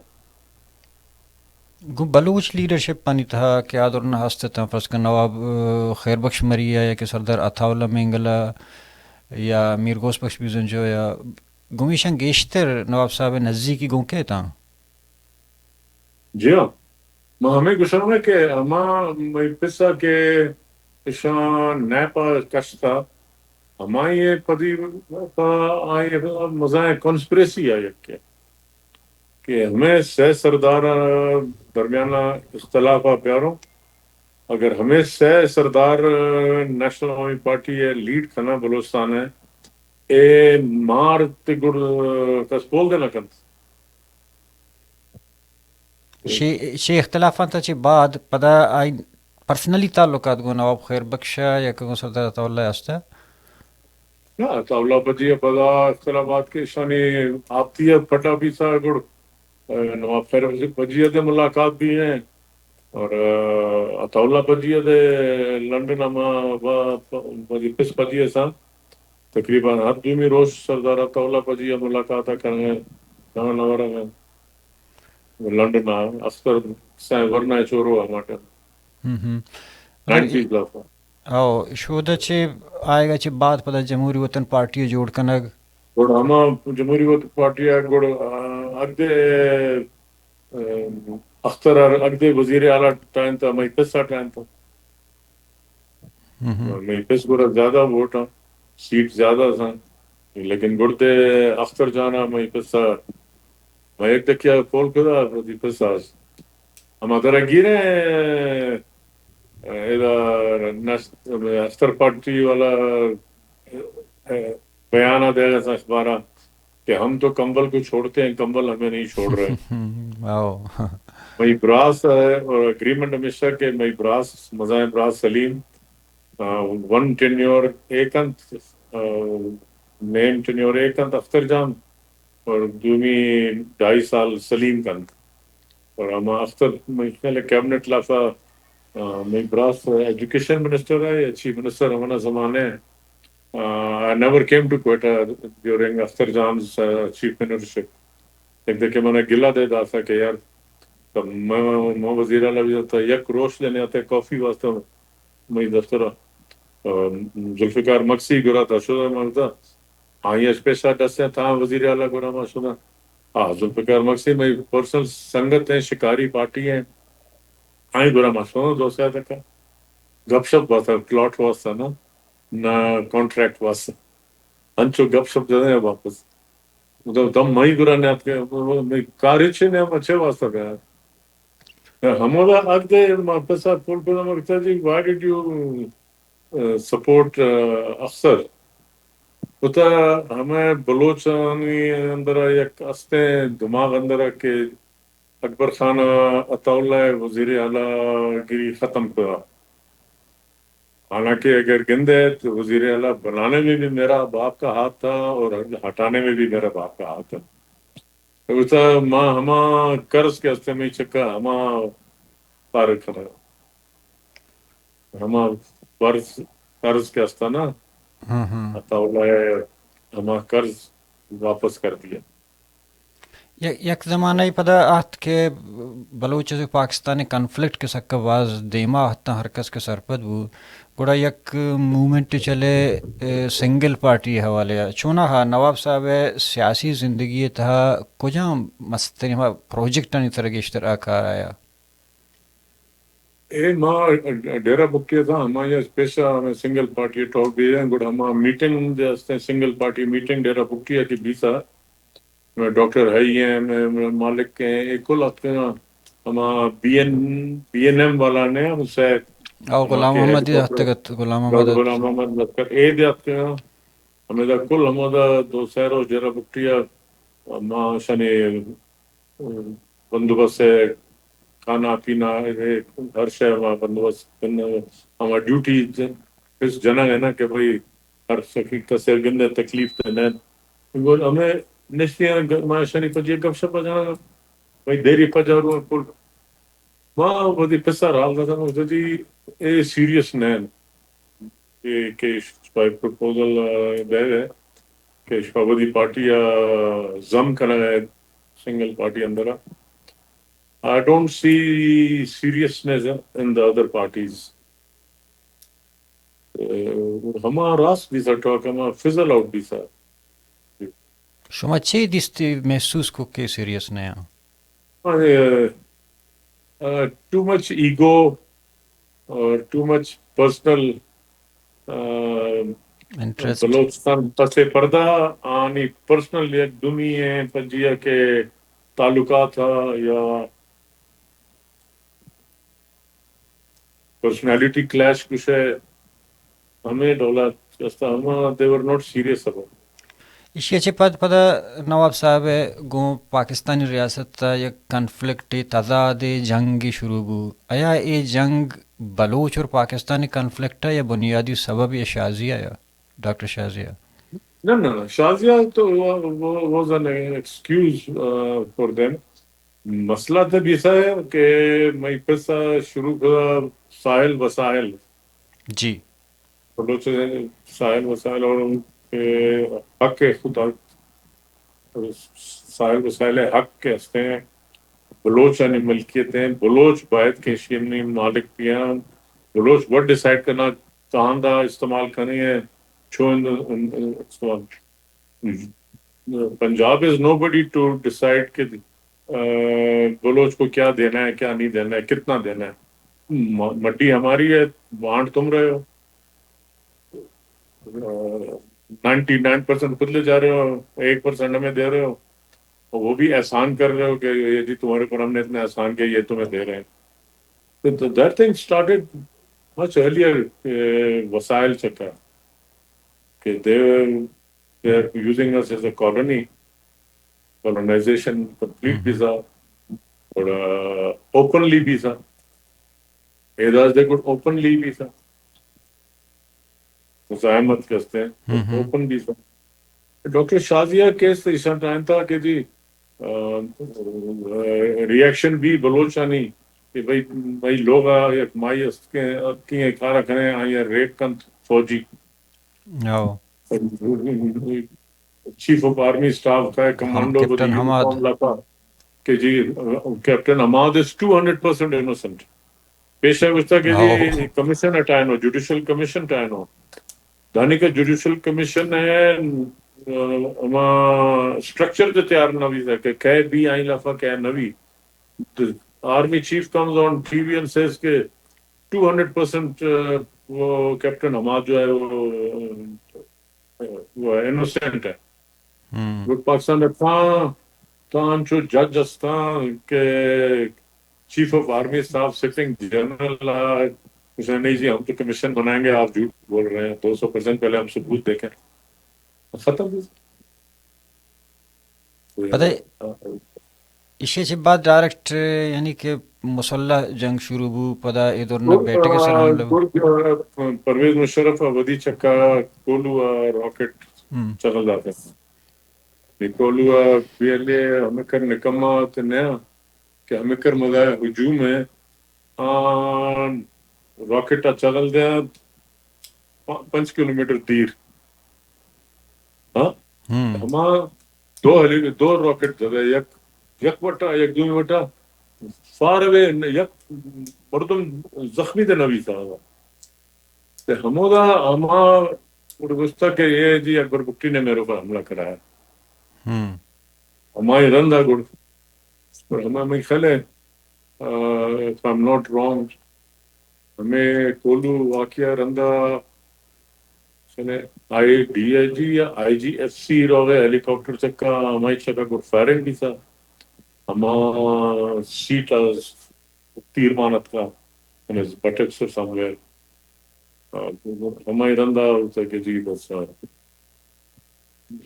گوں بلوچ لیڈرشپ آنی تہا کہ آ دوران ہست اتاں، فرض کن نواب، آ، خیر بخش مری ءَ یا کہ سردار عطا اللہ مینگل ءَ یا میر غوث بخش بزنجو یا گوں ایشاں گیشتر نواب صاحب ءِ نزیکی گوں کئے اتاں؟ جی ہاں، ما ہمے گوشاں کہ ہما مئی پسا کہ اشاں نیپا کشتا، ہمائی پدی پا آئی مزائیں کانسپریسی آ یکے کہ ہمے سہ سردار درمیان اختلاف ءَ پیاروں۔ اگر ہمے سہ سردار نیشنل عوامی پارٹی ءَ لیڈ کناں بلوچستان ءَ، اے مار تے گڑ کس پول دے نہ کنت۔ شی، شی اختلافاں تا چہ بعد پدا آئی پرسنلی تعلقات گوں نواب خیر بخش ءَ یا کہ گوں سردار عطا اللہ ءَ ہست ءَ؟ نہ، عطا اللہ بجی ءَ پدا اختلافات کہ ایشانی آپتی ءَ پھٹا بیتا گڑ، آ، نواب خیر بجی ءَ دے ملاقات بھی ہیں اور، آ، عطا اللہ بجی ءَ دے لندن ہما با-، بجی پس بجی ءَ سان تقریباً ہر دومی روز سردار عطا اللہ بجی ءَ ملاقات ءَ کرنے نہ نہ ورگ ءَ۔ لندن ءَ اختر سائیں ورنا چورو ہما ٹائم۔ ہم ہم۔ Nineties laugh. او، شودہ چہ آئیگا چہ بعد پدا جمہوری وطن پارٹی جوڑ کنگ۔ گڑ ہما جمہوری وطن پارٹی ءَ گڑ، آ، اگدے، آ، اختر ءَ اگدے وزیر اعلیٰ ٹائم تا، مئی پس ءَ ٹائم تا۔ ہم ہم۔ مئی پس گڑا زیادہ ووٹ آں، سیٹ زیادہ سن، لیکن گڑتے اختر جان ءَ مئی پس ءَ، مئی یک دکیا پول کدا، وتی پس ءَ ہما درا گیریں، ادا نس-، اختر پارٹی والا، بیان ءَ دیگا اخبار ءَ کہ ہم تو کمبل کو چھوڑتے ہیں، کمبل ہمیں نہیں چھوڑ رہے۔ او۔ مئی براس ءَ، اور اگریمنٹ ہمیشہ کہ مئی براس، مزائیں براس سلیم، آ، ون ٹینیور ایک انت، آ، مین ٹینیور ایک انت اختر جان، اور دومی ڈھائی سال سلیم کنت۔ اور ہما اختر مئی خیال ءَ کیبنٹ لافا، آ، مئی براس ایجوکیشن منسٹر ہے یا چیف منسٹر ہمنا زمانے، آ، I never came to Quetta during Akhtar جانز، آ، چیف منسٹرشپ۔ ایک دے کہ منا گلہ دے داسا کہ یار، تو میں، میں وزیر اعلیٰ بھی تھا، یک روش دینے آتے کافی واسطہ مئی دفتر، آ، ذوالفقار مگسی گرا تھا، شدہ مانگتا، آئی اش پیسہ دستے تھا وزیر اعلیٰ گرا ما شدہ۔ آ، ذوالفقار مگسی مئی پرسنل سنگت ہیں، شکاری پارٹی ہیں، آئی گرا ما شدہ دو سال تک گپ شپ واسطہ، پلاٹ واسطہ نا، نہ کانٹریکٹ واسطہ۔ انچو گپ شپ جدے واپس۔ تو دم مئی گرا نیاتکے، مئی کار ہچ نہ، ما چے واسطہ گیا۔ ہمودا اگدے ما پسا پول پدا مگتا جی، why did you, uh, support, uh, Akhtar? وتا ہمے بلوچانی اندرا یک استیں دماغ اندرا کہ اکبر خان عطا اللہ وزیر اعلیٰ گری ختم کتا۔ حالانکہ اگر گندے تو وزیر اعلیٰ بنانے میں بھی میرا باپ کا ہاتھ تھا اور ہٹانے میں بھی میرا باپ کا ہاتھ تھا۔ گوشتا ما ہما قرض کہ ہستے مئی چکا ہما پار کھنا۔ ہما قرض، قرض کہ ہستا نا، ہم ہم۔ عطا اللہ ہما قرض واپس کر دیا۔ یک، یک زمانہ ء پدا آت کہ بلوچ ء پاکستان ء کنفلکٹ کہ سکا باز دیما اتاں، ہر کس کہ سرپد بو، گڑا یک موومنٹ چلے، اے، سنگل پارٹی ء حوالے ء۔ چوناہا نواب صاحب ء سیاسی زندگی ء تہا کجام مستریں ہما پروجیکٹانی تر گیشتر آ کار آیا؟ اے ما ڈیرہ بگٹی ء تھا، ہمائی ء پیشہ ہمیں سنگل پارٹی ٹاک بیجیں، گڑا ہما میٹنگ دے ہستیں، سنگل پارٹی میٹنگ ڈیرہ بگٹی ء کہ بیتا، ڈاکٹر حئی ہیں، مالک ہیں، اے کل اتکگاں۔ ہما B N, B N M والا نے ہم سید او غلام محمد ء اتکت، غلام محمد۔ غلام محمد لشکر اے دے اتکگاں۔ ہمیدا کل ہمودا دو سہ روچ ڈیرہ بگٹی ء ما شنے بندوبست ء کھانا پینا، اے ہر شے ما بندوبست کنگ، ہما ڈیوٹی ج-، اس جنگ ہے نا کہ بھئی ہر سکی کسے گندے تکلیف تے نہ۔ گڑا ہمیں نشتیاں گ-، ما شنی پجی گپ شپ جنگ، بھئی دیری پجارو کل۔ ما وتی پسا حال داتا، گوشتا جی اے سیریس نہ انت۔ اے کہ شپا پروپوزل، آ، دے دے کہ شپا وتی پارٹی آ ضم کنگ ء سنگل پارٹی اندر ء۔ I don't see seriousness in the other parties. ہما راست بیسا ٹاک، ہما فزل آؤٹ بیسا. شما چے دیستی محسوس کو کہ سیریس نہ آں؟ ٹو مچ ایگو اور too much personal interest. Balochistan پس پردہ آنی پرسنل یک دومی ہیں پجیا کے تعلقات ہا یا پرسنالٹی کلیش کچھ ہے، ہمیں ڈولا است ہما، they were not serious about. ایشی چہ پد پدا نواب صاحب گوں پاکستانی ریاست ء یک کنفلکٹ، تضاد، جنگ شروع بو. آیا اے جنگ بلوچ اور پاکستانی کنفلکٹ ہے یا بنیادی سبب یا شازیہ یا ڈاکٹر شازیہ؟ نہ نہ نہ، شازیہ تو was an excuse for them. مسئلہ تو بیسا ہے کہ مئی پسا شروع کھا ساحل وسائل. جی. بلوچ ساحل وسائل اور ان کے حق خود، ساحل وسائل حق کے ہستے ہیں، بلوچانی ملکیت ہیں، بلوچ باید کہ ایشی مالک بھی ہیں، بلوچ وٹ ڈیسائیڈ کرنا کہاں دا استعمال کرنی ہے، چھو ان، ان، ان استعمال. پنجاب از نو بڈی ٹو ڈیسائیڈ کہ بلوچ کو کیا دینا ہے، کیا نہیں دینا ہے، کتنا دینا ہے. مڈی ہماری ہے، بانٹ تم رہے ہو، نائنٹی نائن پرسینٹ خود لے جا رہے ہو، ایک پرسینٹ ہمیں دے رہے ہو، اور وہ بھی احسان کر رہے ہو کہ یہ جی تمہارے اوپر ہم نے اتنے احسان کیا، یہ تمہیں دے رہے ہیں. That thing started much earlier. وسائل چکا کہ دے They are using us as a colony, colonization complete بیسا اور اوپنلی بیسا. اعداز دے گڈ اوپنلی بیسا. مزاحمت کرتے ہیں، اوپن بیسا. ڈاکٹر شازیہ کیس ایشان ٹائم تھا کہ جی ری ایکشن بھی بلوچانی کہ بھائی، بھائی لوگ آ یک مائی است کہ کی کارا کریں، آئی ریپ کنت فوجی. چیف آف آرمی اسٹاف کا کمانڈو کیپٹن حماد. کہ جی کیپٹن حماد از ٹو ہنڈریڈ پرسینٹ انوسنٹ. پیش ہے گوشتا کہ جی کمیشن اٹائنو، جوڈیشل کمیشن اٹائنو. دانی کا جوڈیشل کمیشن ہے، ہما اسٹرکچر تو تیار نہ بھی کہ کہے بھی آئی لافا کہے نہ بھی. Army chief comes on T V and says کہ ٹو ہنڈریڈ پرسینٹ وہ کیپٹن حماد جو ہے وہ، وہ انوسنٹ ہے. گڈ پاکستان ء تاں، تاں انچو جج استاں کہ چیف آف آرمی صاحب سٹنگ جنرل آ، اس نے نہیں جی ہم تو کمیشن بنائیں گے، آپ جھوٹ بول رہے ہیں، دو سو پرسینٹ پہلے ہم ثبوت دیکھیں. ختم. پدا ایشی چہ بعد ڈائریکٹ یعنی کہ مسلح جنگ شروع بو، پدا اے دورنا بیٹک سر حملہ بو. پرویز مشرف ودی چکا کولو راکٹ چغل داتے. کولو بی ایل اے ہمکر نکما تے نیا کہ ہمکر مگا ہجوم ہے، آن راکٹ چغل دیا پنچ کلومیٹر دیر. ہاں، ہما دو ہیلی، دو راکٹ دے، یک، یک وٹا، یک دومی وٹا، فار اوے، یک مردم زخمی دے نوی تھا. تے ہمودا ہما گڑ گوشتا کہ یہ جی اکبر بگٹی نے میرے اوپر حملہ کرایا. ہمائی رندا گڑ، پر ہما میں خیال ہے، if I'm not wrong، ہمیں کولو واقعہ رندا آئی ڈی آئی جی یا آئی جی ایف سی روغے ہیلی کاپٹر چکا، ہمائی چکا گڈ فائرنگ بیتا. ہما سیٹ از تیر مانت کا، ہمیں بٹک سر سمویئر. ہمائی رندا ہوتا کہ جی بس،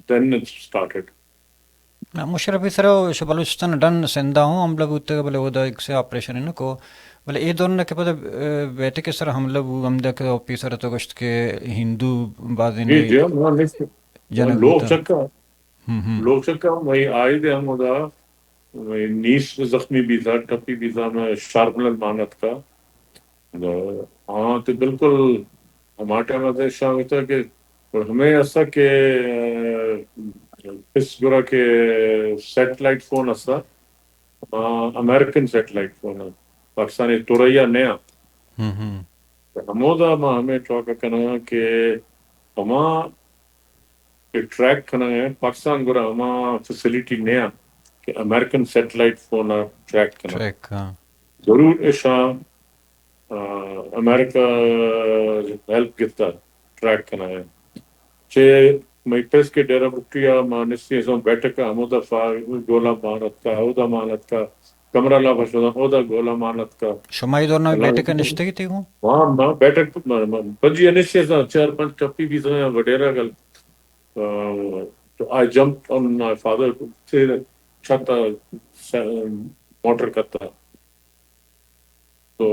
then it started. مشرف سر شہ بلوچستان ڈن سندھا ہوں حملہ بوتگ، بلے اودا ایک سے آپریشن نہ کو، بلے اے دور نہ کہ پدا بیٹک سر حملہ بو، ہمدا کہ آفیسر تو گشت کہ ہندو بازی جی نے جی ہم ہاں، نشت. جنگ لوگ بوتا. چکا، ہم، ہم. لوگ چکا، وہی آئی دے ہم اودا، وہی نیس زخمی بیتا، ٹپی بیتا، میں شارپنر مانت کا. ہاں، تو بالکل ہما ٹائم ء شاہ ہوتا کہ اور ہمیں ایسا کہ، آ، اس گرا کہ سیٹلائٹ فون ایسا، ہما امریکن سیٹلائٹ فون ءَ، پاکستانی توریا نیا۔ ہم ہم۔ ہمودا ما ہمے ٹاک کنگا کہ ہما کہ ٹریک کنگ ءَ، پاکستان گورا ہما فیسلٹی نیا کہ امریکن سیٹلائٹ فون ءَ ٹریک کنگ۔ ٹریک، ہاں۔ ضرور ایشاں، آ، امریکہ ہیلپ گپتا ٹریک کنگ ءَ۔ چہ مئی پس کہ ڈیرہ بگٹی ءَ ما نشتیں، سو بیٹھک ءَ ہمودا فا-، گولا مان اتکا، اودا مان اتکا، کمرہ لا بشودا، اودا گولا مان اتکا۔ شما اے دور نہ بیٹھک ءَ نشتگ اتئے گوں؟ ہاں، ما بیٹھک، ما، ما پجی ءَ نشتیں، سو چار پنچ ٹپی بھی سو وڈیرا گل۔ Uh, so I jumped on my father, سے چھت ءَ موٹر کتا۔ So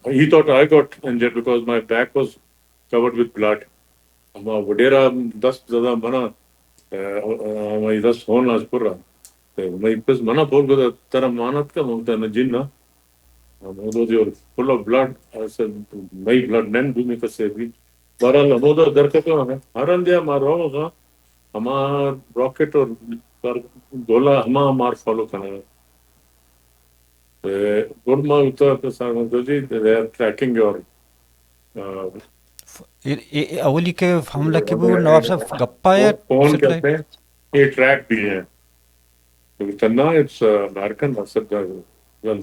he thought I got injured because my back was covered with blood. ہما وڈیرا دست زدہ منا، آ، آ، ہمائی دست ہون اش پر۔ تو مئی پس منا بول گدا، ترا مان اتکا؟ من گدا نہ جن نا۔ ہمودو دیور فل آف بلڈ، ایسے مئی بلڈ نین دومی کسے بھی۔ بہرحال ہمودا درکتوں ہم۔ ہر ہندے ما روغا، ہما راکٹ اور گولا ہما مار فالو کنگا۔ گڈ ما اتر تو سر جی، they are tracking your, uh, اے، اے، اے اولی کہ حملہ کی بو، نواب صاحب گپا یا فون سیٹلائٹ؟ کرتے ہیں، یہ ٹریک بھی ہے۔ تو کہتا، "No, it's, uh, American." I said, "Uh, well,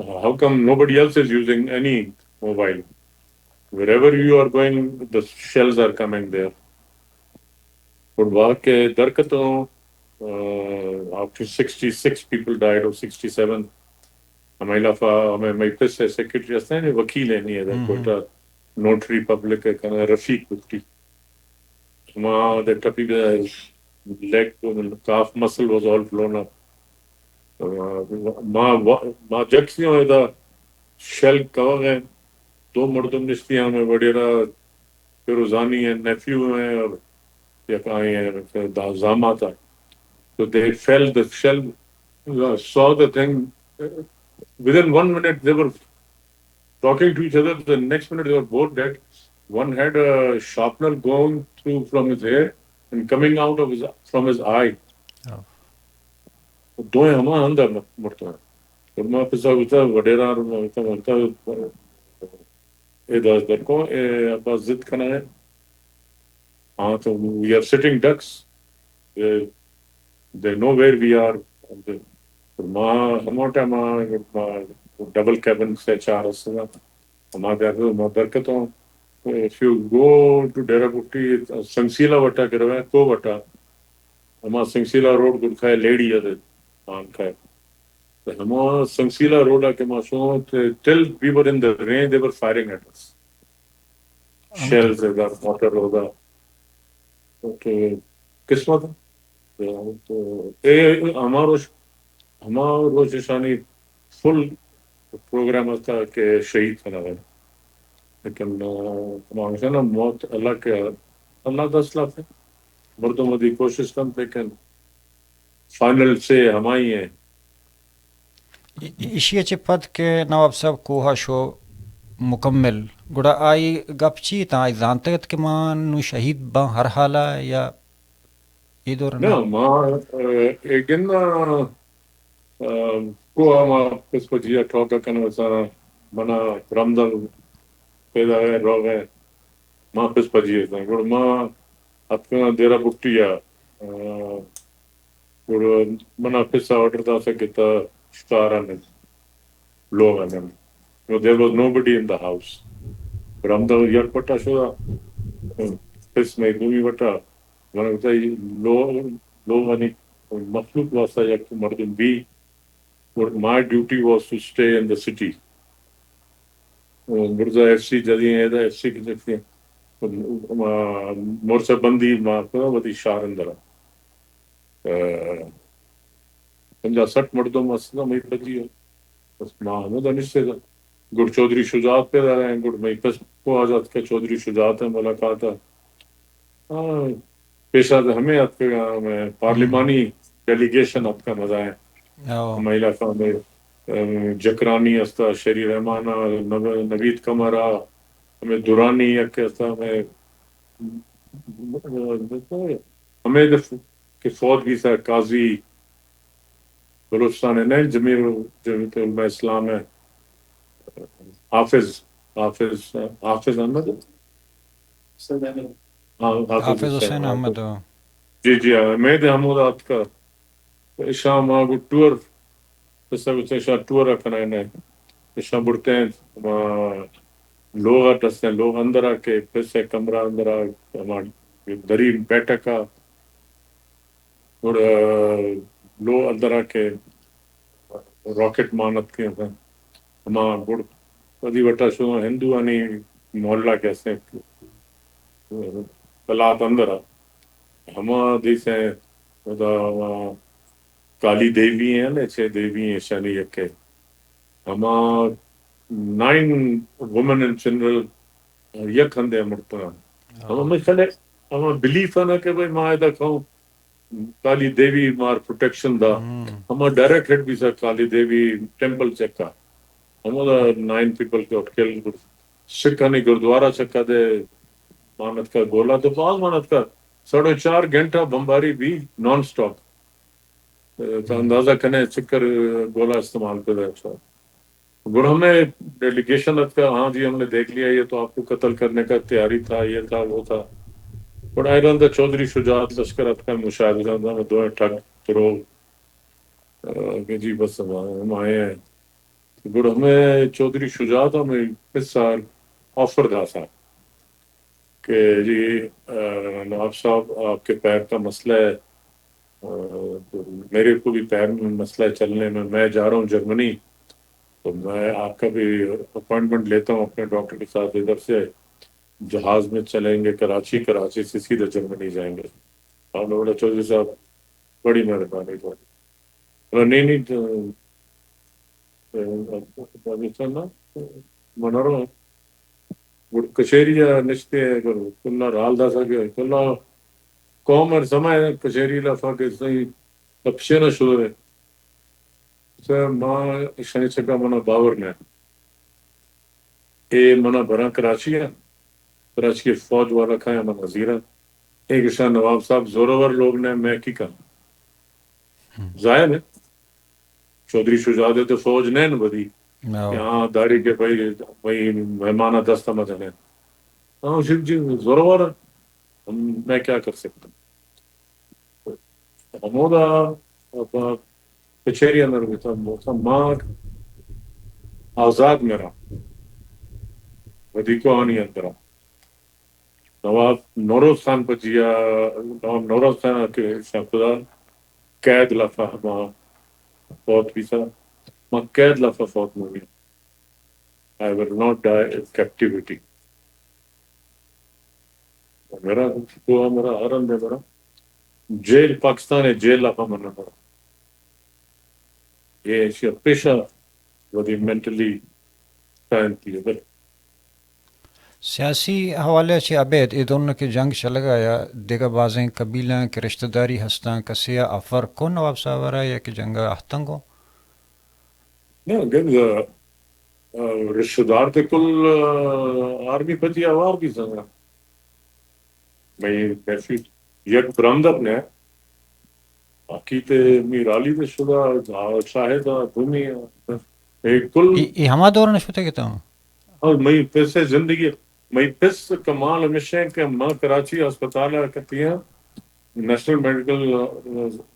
uh, how come nobody else is using any mobile? Wherever you are going, the shells are coming there." اور وہاں کے درکتوں، uh, after sixty-six people died or sixty-seven. ہمیں لفا، ہمیں، ہمیں پس ہے، سیکرٹری ہستے ہیں، وکیل ہے، نہیں ہے، ہم، ہم۔ کوئٹہ نوٹری پبلک ہے، کنا رفیق بگٹی۔ ہما دے ٹپی دے لیگ، کاف مسل واز آل بلون اپ۔ ما، ما جکسی ہوں ادا شیل کوغ ہیں، دو مردم نشتی ہیں، ہمیں وڈیرا فیروزانی ہیں، نیفیو ہیں، اور یک آئی ہیں، دا-، زامات ہیں۔ تو they fell, the shell, uh, saw the thing. Within one minute, they were talking to each other. The next minute, they were both dead. One had a sharpener going through from his hair and coming out of his, from his eye. Oh. دوئیں ہما اندر مرتاں۔ اور ما پسا گوتا، وڈیرا رو ما گوتا، ما گوتا، اے داس درکو، اے ابا ضد کنا ہے۔ ہاں، تو we are sitting ducks. They, they know where we are. ما ہمو ٹائم ما ڈبل کیبن سے چار ہستگا۔ ہما در-، ما درکتوں، if you go to ڈیرہ بگٹی، سنگسیلا وٹا کہ روے، کو وٹا، ہما سنگسیلا روڈ گڈ کھائے، لیڈی ہے، آن کھائے۔ تو ہما سنگسیلا روڈا کہ ما شوں، till we were in the range, they were firing at us. Shells ادا، موٹر ادا۔ تو قسمت۔ تو اے ہما روچ، ہما روچ اشانی فل پروگرام ہستا کہ شہید کنگ ءَ۔ لیکن، آ، ہما ہمیشہ نا موت اللہ کے، اللہ دست لاتے۔ مردم وتی کوشش کنت، لیکن فائنل سے ہمائی ہیں۔ ای-، ایشی ءَ چہ پد کہ نواب صاحب کوہ ءَ شو مکمل، گڑا آئی گپ چی اتاں؟ آئی زانتگ ات کہ ما نوں شہید باں ہر حال ءَ، یا اے دور ءَ نہ، نہ؟ ما، اے، اے گنداں، اے، کوہ ءَ ما پس پجی ءَ ٹوکا کنگ ءَ سارا منا رمضان پیدا ہے، روغ ہے، ما پس پجی اتاں۔ گڑا ما اتکاں دیرہ بگٹی ءَ، اے، گڑا منا پس ءَ آرڈر داتگ کہ تا شکار ءَ نند، لوگ ءَ نند۔ No, there was nobody in the house. گڑا ہمدا یک وٹا شدا، پس مئے دومی وٹا۔ منا گوتا، لوگ، لوگ انی مخلوق واسطہ یک مردم بی، گڑا my duty was to stay in the city. Mirza F C جدی ہیں، ایف سی کی جدی ہیں۔ مرزا بندی ما وتی شہر اندر۔ اے، پنجاہ سٹھ مردم است نا مئی پجی ءَ۔ بس ما ہمودا نشتگ اتاں۔ گڑ چوہدری شجاعت پیدا ہیں، گڑ مئی پس کو آزاد کہ چوہدری شجاعت ءَ ملاقات ءَ۔ ہاں، پیش از ہمے اتکگ، ہمے پارلیمانی ڈیلیگیشن اتکگ مزائیں۔ او۔ ہمے علاقہ میں، ام، جکرانی استا، شری رحمان ءَ، نو-، نوید قمر ءَ، ہمے درانی یک استا، ہمے، ہمے دف-، کہ فوت بیثہ قاضی، بلوچستان ءِ نہ، جمعیت، جمعیت علماء اسلام ءِ حافظ، حافظ، حافظ احمد، ہاں، حافظ حافظ حسین حسین احمد۔ جی، جی، ہاں، مید ہمودا اتکا۔ ایشاں ما گوں ٹور، پسا گوشتیں ایشاں ٹور ءَ کنائینیں۔ ایشاں برتیں، ما لوغ ءَ ڈستیں، لوغ اندر ءَ کہ پس ءِ کمرہ اندر ءَ، ہما دری بیٹھک ءَ، گڑا لوغ اندر ءَ کہ راکٹ مان اتکیں، ہما گڑ ودی وٹا شو ہندوانی محلہ کہ ہستیں، قلات اندر ءَ، ہما دیسیں، ادا ہما کالی دیوی ہیں، نے چھ دیوی ہیں، شانی یکے۔ ہما نائن وومن ان جنرل یک ہندے مرتاں۔ ہما مئے خیال ءَ ہما بلیف ہے نا کہ بھئی ما ادا کھاؤں، کالی دیوی مار پروٹیکشن دا۔ ہما ڈائریکٹ ہٹ بیسا کالی دیوی ٹیمپل چکا۔ ہمودا نائن پیپل گاٹ کلڈ۔ سکھانی گردوارہ چکا دے مان اتکا، گولا تو باز مان اتکا۔ ساڑھے چار گھنٹہ بمباری بھی نان سٹاپ۔ تو اندازہ کنے چکر گولا استعمال کرے۔ گڑا ہمیں ڈیلیگیشن اتکا، ہاں جی، ہم نے دیکھ لیا، یہ تو آپ کو قتل کرنے کا تیاری تھا، یہ تھا، وہ تھا۔ گڑا ایران دا چوہدری شجاعت لشکر اتکا، مشاہدہ دا، دوئیں ٹھگ تروگ، آ، کہ جی بس ہم، ہم آئے ہیں۔ گڑا ہمیں چوہدری شجاعت ہمیں اس سال آفر دا تھا کہ جی، آ، نواب صاحب، آپ کے پیر کا مسئلہ ہے، آ، میرے کو بھی پیر میں مسئلہ ہے چلنے میں، میں جا رہا ہوں جرمنی، تو میں آپ کا بھی اپوائنٹمنٹ لیتا ہوں اپنے ڈاکٹر کے ساتھ، ادھر سے جہاز میں چلیں گے کراچی، کراچی سے سیدھا جرمنی جائیں گے۔ ہم نے بولا، چوہدری صاحب، بڑی مہربانی تمہاری۔ بولا، نہیں، نہیں، تو، تو، پاکستان نا، منارو، گڑ کچہری ءَ نشتے، اگر کلا رال داسا کہ کلا قوم ہر سما ہے کچہری لافا کہ صحیح اپشن شروع ہے۔ تو ما ایشانی چکا منا باور نہ۔ اے منا براں کراچی ءَ، کراچی ءِ فوج والا کھایا منا زیراں۔ اے گشاں نواب صاحب زورور لوگ نے، میں کی کن۔ ظاہر ہے، چوہدری شجاعت ءِ تو فوج نہ ودی۔ کہ ہاں داری کہ بھئی، بھئی مہمان دست ہم جنے۔ ہاں، شیخ جی زورور، ہم، میں کیا کر سکتا ہوں؟ ہمودا کچہری اندر بیتا، بوتا ما آزاد میرا ودی کو آنی اندرا۔ نواب نوروز خان پجیا، نواب نوروز خان کہ شاہ خدا قید لافا ما فوت بیتا، ما قید لافا فوت مبی۔ I will not die in captivity. میرا تو میرا ہر ہندے میرا جیل، پاکستان ءِ جیل ءَ پہ من نہ برو۔ اے ایشی ءَ پیشہ ودی مینٹلی سائنتی ءَ۔ سیاسی حوالے ءَ چہ ابید اے دونکیں جنگ چلگ ءَ یا دگہ بازیں قبیلہاں کہ رشتہ داری ہستاں، کسے ءَ آفر کو نواب صاحب ءَ را یا کہ جنگ ءَ اہتنگ کو؟ نہ، گند، آ، رشتہ دار تے کل، آ، آرمی پتی آوار بیتاں۔ مئی نیفیو یک برمدر نے، باقی تے میر علی تے شدا، آ، شاہد آ، دومی آ، اے کل اے، اے ہما دور نہ شتے کہ تاں؟ اور مئی پس ءِ زندگی، مئی پس کمال ہمیشہ کہ ما کراچی ہسپتال ءَ کتیاں، نیشنل میڈیکل، آ،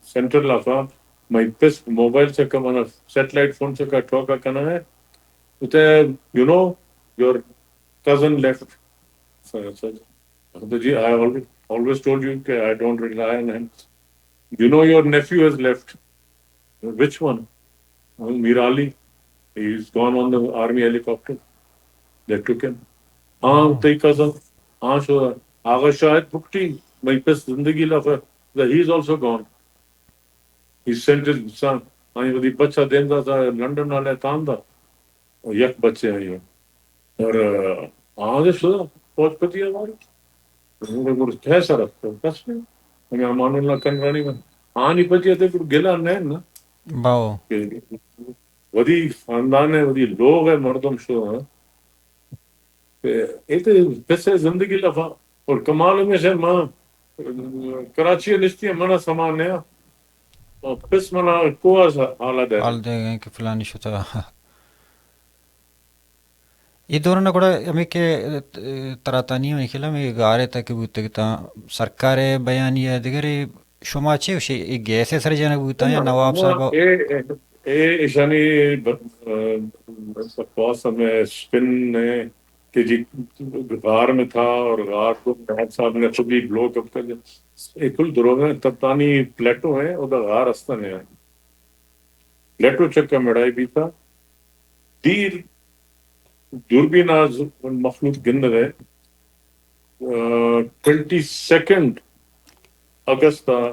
سینٹر لافا، مئی پس موبائل چکا، منا سیٹلائٹ فون چکا ٹھوکا کنا ہے۔ اتے، you know, your cousin left. So, so, G, I always, always told you کہ I don't rely on him. You know your nephew has left. Which one? Mirali. He's gone on the army helicopter. They took him. ہاں، تئی کزن، ہاں، شو، آغا شاہد بگٹی، مئی پس زندگی لافا، he is also gone. He sent his son. آئی ودی بچہ دیندا تھا، لندن والے تاندا۔ یک بچے آئی ہو۔ اور، آ، آگے شو، فوج پتی ہماری۔ انہوں نے گڑ کہہ سر رکھتے، بس میں۔ ہمیں امان اللہ کنگرانی میں۔ آنی پتی تے گڑ گلا نہیں نا۔ باو۔ کہ ودی خاندان ہے، ودی لوگ ہے، مردم شو ہیں۔ تے اے تے پس ءِ زندگی لافا۔ اور کمال ہمیشہ ما کراچی ءَ نشتی، منا سما نیا۔ پس منا کو از حال دے۔ حال دے گئے کہ فلانی شتا۔ اے دوران ءَ گڑا ہمے کہ، اه، تراتانی ہمے خیال ءَ ہمے گار ءِ تہ کہ بوتگ تاں سرکار ءِ بیانیہ ءَ دگرے شما چے گوشے، اے گیس ءِ سر جنگ بوتاں یا نواب صاحب؟ اے، اے، اے ایشانی ب-، اه، بکواس ہمے اسپن ہے کہ جی غار میں تھا اور غار کو نواب صاحب نے خود ہی بلو اپ کر دیا۔ اے کل دروغ ہیں، ترتانی پلیٹو ہیں، ادھر غار استن ہے۔ پلیٹو چکا مڑائی بیتا۔ دیر دوربین ءَ ز-، مخلوق گندگ ءَ، آ، ٹوئنٹی سیکنڈ اگست ءَ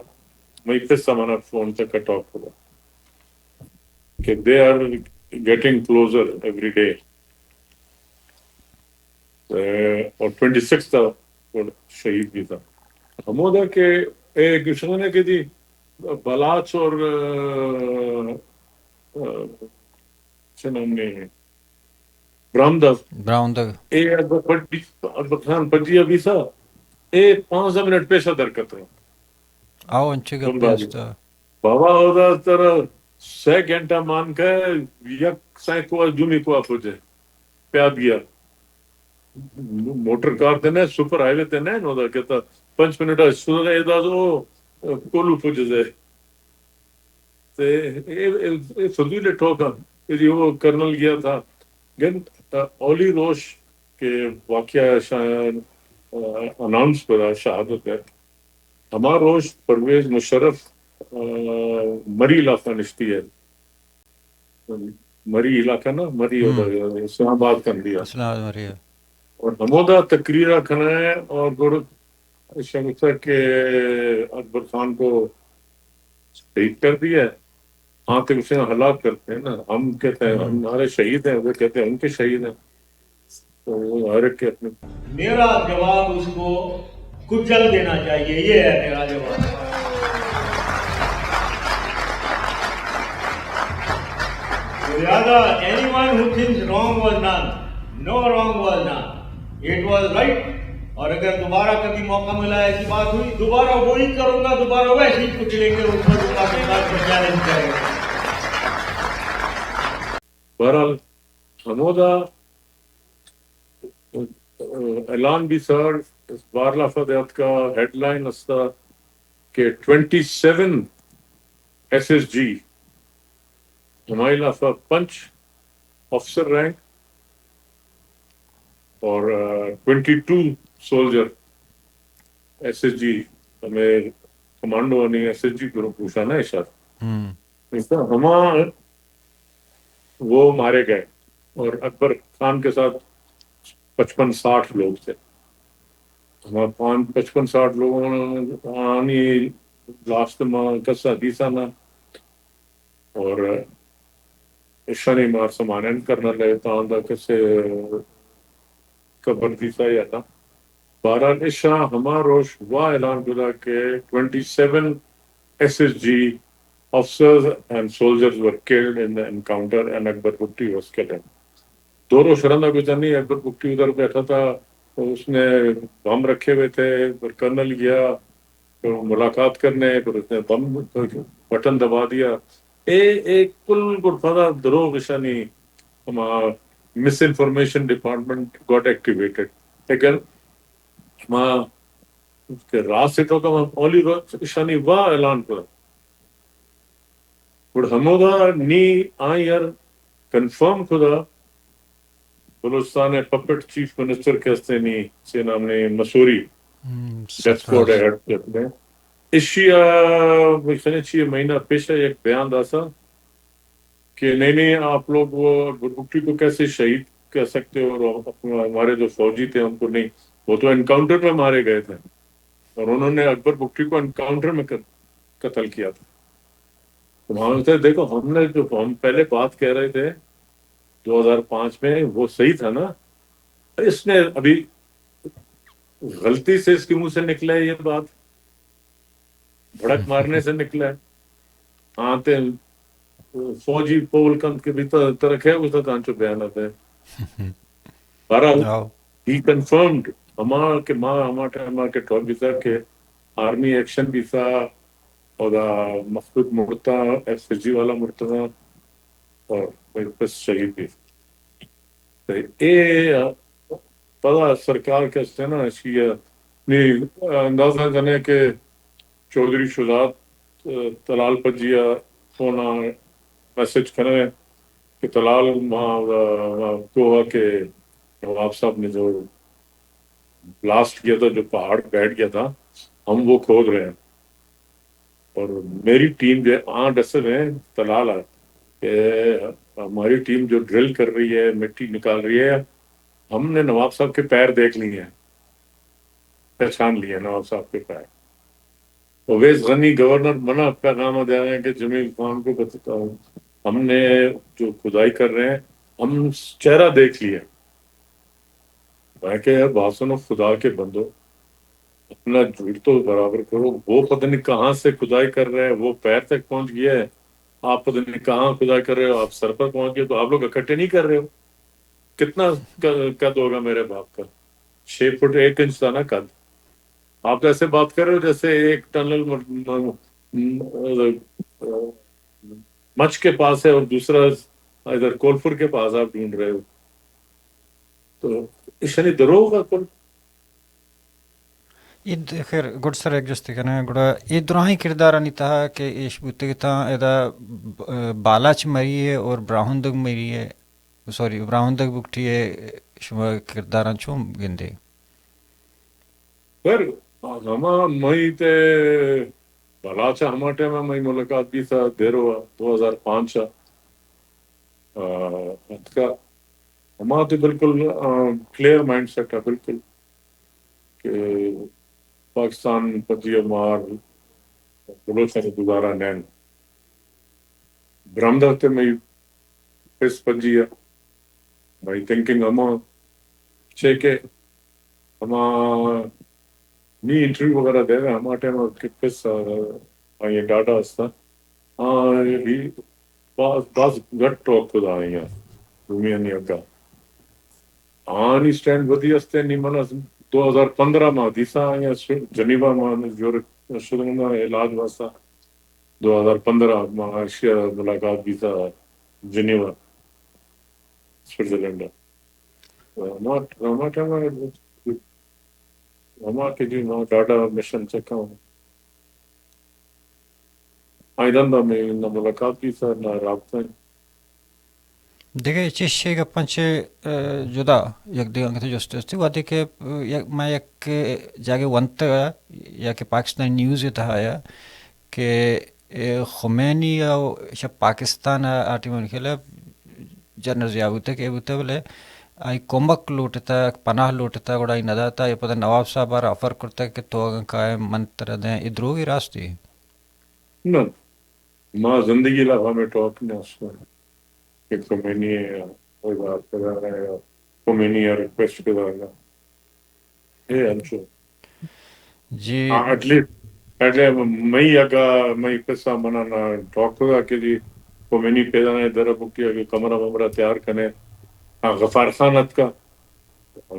مئی پس ءَ منا فون چہ کٹ آف کتگ کہ they are getting closer every day۔ ءَ، اور ٹوئنٹی سکس ءَ شہید بیتا۔ ہمودا کہ اے گشنگ ءَ کہ جی بلاچ اور، ءَ، ءَ، چہ نام نے براہمدگ۔ براہمدگ۔ اے اکبر پجی، اکبر خان پجی ءَ بیسا، اے پانزدہ منٹ پیسا در کتگ۔ آؤ، انچو گپے است۔ بابا، اودا ترا سہ گھنٹہ مان کئے، یک سائیں کو دومی کو پجے۔ پیادگی ءَ۔ موٹر کار تے نہ، سپر ہائی وے تے نہ، نودا کہ تا پنچ منٹ ءَ سودا اے داز او کولو پجے۔ تے اے، اے، اے فضول ٹوکا کہ جی وہ کرنل گیا تھا۔ گند اولی روش کہ واقعہ شا-، اناؤنس کرا شہادت ہے۔ ہما روش پرویز مشرف، آ، مری علاقہ نشتی ہے۔ مری علاقہ نا، مری ہم۔ ادھر اسلام آباد کن دیا۔ اسلام آباد مری ہے۔ اور ہمودا تقریر کنا ہے اور گڑ شنگتا کہ اکبر خان کو شہید کر دیا ہے۔ ہاں، تو اسے ہلاک کرتے ہیں نا۔ ہم کہتے ہیں، ہم، ہمارے شہید ہیں، وہ کہتے ہیں، ان کے شہید ہیں۔ تو وہ ہر ایک کے اپنے۔ میرا جواب اس کو کچل دینا چاہیے، یہ ہے میرا جواب۔ تو لہذا، anyone who thinks wrong was done, no wrong was done, it was right۔ اور اگر دوبارہ کبھی موقع ملا، ایسی بات ہوئی، دوبارہ وہی کروں گا، دوبارہ ویسے ہی کچلیں گے، اوپر اوپر کے ساتھ چیلنج کریں گے۔ بہرحال، ہمودا اعلان بیتا، بارہ لافا دیات کا ہیڈ لائن استا کہ twenty seven S S G, ہمائی لافا پنچ آفیسر رینک اور، آ، twenty two soldier S S G, ہمیں کمانڈو آنی ایس ایس جی گروپ گوشانا ہے شاید۔ ہم۔ اس طرح ہما وہ مارے گئے اور اکبر خان کے ساتھ پچپن ساٹھ لوگ تھے۔ ہما پانچ، پچپن ساٹھ لوگوں آنی لاسٹ ما کسا دیسا نا اور اشانی مار سمانین کرنا لے تاں دا کسے قبر دیسا یا نا۔ بہرحال، ایشاں ہما روش وا اعلان کتا کہ twenty seven S S G officers and soldiers were killed in the encounter and Akbar Bugti was killed. دو روش رندا گزرنی، اکبر بگٹی ادھر بیٹھا تھا، اس نے بم رکھے ہوئے تھے، پھر کرنل گیا، پھر ملاقات کرنے، پھر اس نے بم بٹن دبا دیا۔ اے، اے کل گڑ پدا دروغ اشانی ہما مس انفارمیشن ڈپارٹمنٹ گاٹ ایکٹیویٹڈ۔ لیکن ہما کہ راست ٹوکا ما اولی روچ اشانی وا اعلان کتا۔ گڑ ہمودا نی آئی ہر کنفرم کتا بلوچستان ء پپٹ چیف منسٹر کہ ہستے نی سے نام نے مسوری ہم، ڈیتھ سرفراز۔ اسکواڈ ء ہیڈ کرتے ہیں۔ اشی ء چی مہینہ پیش ء یک بیان داسا کہ نہیں، نہیں، آپ لوگ وہ اکبر بگٹی کو کیسے شہید کہہ سکتے ہو؟ اور اپنا، ہمارے جو فوجی تھے، ان کو نہیں، وہ تو انکاؤنٹر میں مارے گئے تھے اور انہوں نے اکبر بگٹی کو انکاؤنٹر میں قت-، قتل کیا تھا۔ تو وہاں سے دیکھو، ہم نے جو، ہم پہلے بات کہہ رہے تھے دو ہزار پانچ میں، وہ صحیح تھا نا؟ اس نے ابھی غلطی سے اس کے منہ سے نکلا ہے یہ بات، بھڑک مارنے سے نکلا ہے۔ ہاں، تے فوجی پول کنت کہ بھی تو ترکھے اس تانچو بیان آتے۔ بہرحال، آؤ۔ ہی کنفرمڈ ہما کہ ما ہما ٹائم آ کہ ٹھوک بیتا کہ آرمی ایکشن بیتا، اودا مخلوق مرتا، ایف ایس جی والا مرتا، اور میرے پس شہید بھی. تو اے پدا سرکار کہ است نا، اشی نی اندازہ جنے کہ چوہدری شجاعت، اه، تلال پجیا فون ءَ میسج کنگ ءَ کہ تلال ما، ما گوہا کہ نواب صاحب نے جو بلاسٹ کیا تھا، جو پہاڑ بیٹھ گیا تھا، ہم وہ کھود رہے ہیں. اور میری ٹیم جو ہے، آ ڈسے ہوئے ہیں تلال ءَ کہ ہماری ٹیم جو ڈرل کر رہی ہے، مٹی نکال رہی ہے، ہم نے نواب صاحب کے پیر دیکھ لیے ہیں، پہچان لیے ہیں نواب صاحب کے پیر. اویس غنی گورنر منا پیغام دے رہے ہیں کہ جمیل خان کو بتاؤ، ہم نے جو کھدائی کر رہے ہیں، ہم چہرہ دیکھ لیا. میں کہ یار، بات سنو، خدا کے بندو، اپنا جھوٹ تو برابر کرو. وہ پتہ نہیں کہاں سے کھدائی کر رہے ہیں، وہ پیر تک پہنچ گیا ہے. آپ پتہ نہیں کہاں کھدائی کر رہے ہو، آپ سر پر پہنچ گئے، تو آپ لوگ اکٹھے نہیں کر رہے ہو. کتنا ق-، قد ہوگا میرے باپ کا؟ چھ فٹ ایک انچ تھا نا قد. آپ تو ایسے بات کر رہے ہو جیسے ایک ٹنل م-، م-، م-، مچ کے پاس ہے اور دوسرا ادھر کولفر کے پاس آپ ڈھونڈ رہے ہو. تو ایشانی دروغ ہے کل. اے د-، خیر، گڈ سر یک جستے کناں، گڑا اے دراہیں کردارانی تہا کہ ایش بوتگ اتاں، ادا ب-، بالاچ مری ہے اور براہندگ مری ہے، سوری، براہندگ بگٹی ہے، شما کرداراں چون گندے؟ پر ہما مئی تے بلاچ ءَ ہما ٹائم ءَ مئی ملاقات بیت ءَ دیرو ءَ دو ہزار پانچ ءَ، آ، اتکا. ہما تے بالکل، آ، کلیئر مائنڈ سیٹ ءَ بالکل کہ پاکستان پجی ءَ مار بلوچانی دوبارہ نین. برمدہ تے مئی پس پجی ءَ، مئی تھنکنگ ہما چے کہ ہما نی انٹرویو وغیرہ دے رہے، ہما ٹائم کہ پس، آ، آئی ڈاٹا ہستا. آ، بھی باز، باز گٹ ٹاک خدا آئی دومی انی اگا. آنی سٹینڈ ودی ہستے نی من دو ہزار پندرہ ما دیسا آئی جنیوا ما جو شدنگا علاج واسطہ. دو ہزار پندرہ ما اشیا ملاقات بیتا جنیوا، سوئٹزرلینڈ. ہما، ہما ٹائم ہما کہ جی ما ڈاٹا مشن چکا ہوں. آئی دندا میں نہ ملاقات بیتا، نہ رابطہ. دگہ چشے گپاں چہ، ء، جدا یک دگہ انگت جست استی، وہدے کہ، ء، یک، من یک جاگہ ونتگ یا کہ پاکستانی نیوز ء تہا یا کہ، ء، خمینی ء شہ پاکستان ء آ ٹیم ء خلاف جنرل ضیاء بوتگ کہ بوتگ، بلے آئی کمک لوٹتگ، پناہ لوٹتگ، گڑا آئی نداتا، یا پدا نواب صاحب ء را آفر کرتگ کہ تو اگاں کائے من ترا دیں، اے دروگی راستی؟ نہ، ما زندگی لا ہمیں ٹاک نہ اس کہ خمینی ء بات کرا یا خمینی ء ریکویسٹ کرا. اے انچو. جی. ہاں، ایٹ لیسٹ، ایٹ لیسٹ مئی اگا مئی قصہ منا نہ ٹاک کرا کہ جی خمینی پیدا نہ در بکی اگے کمرہ ممرہ تیار کنے. ہاں، غفار خان اتکا.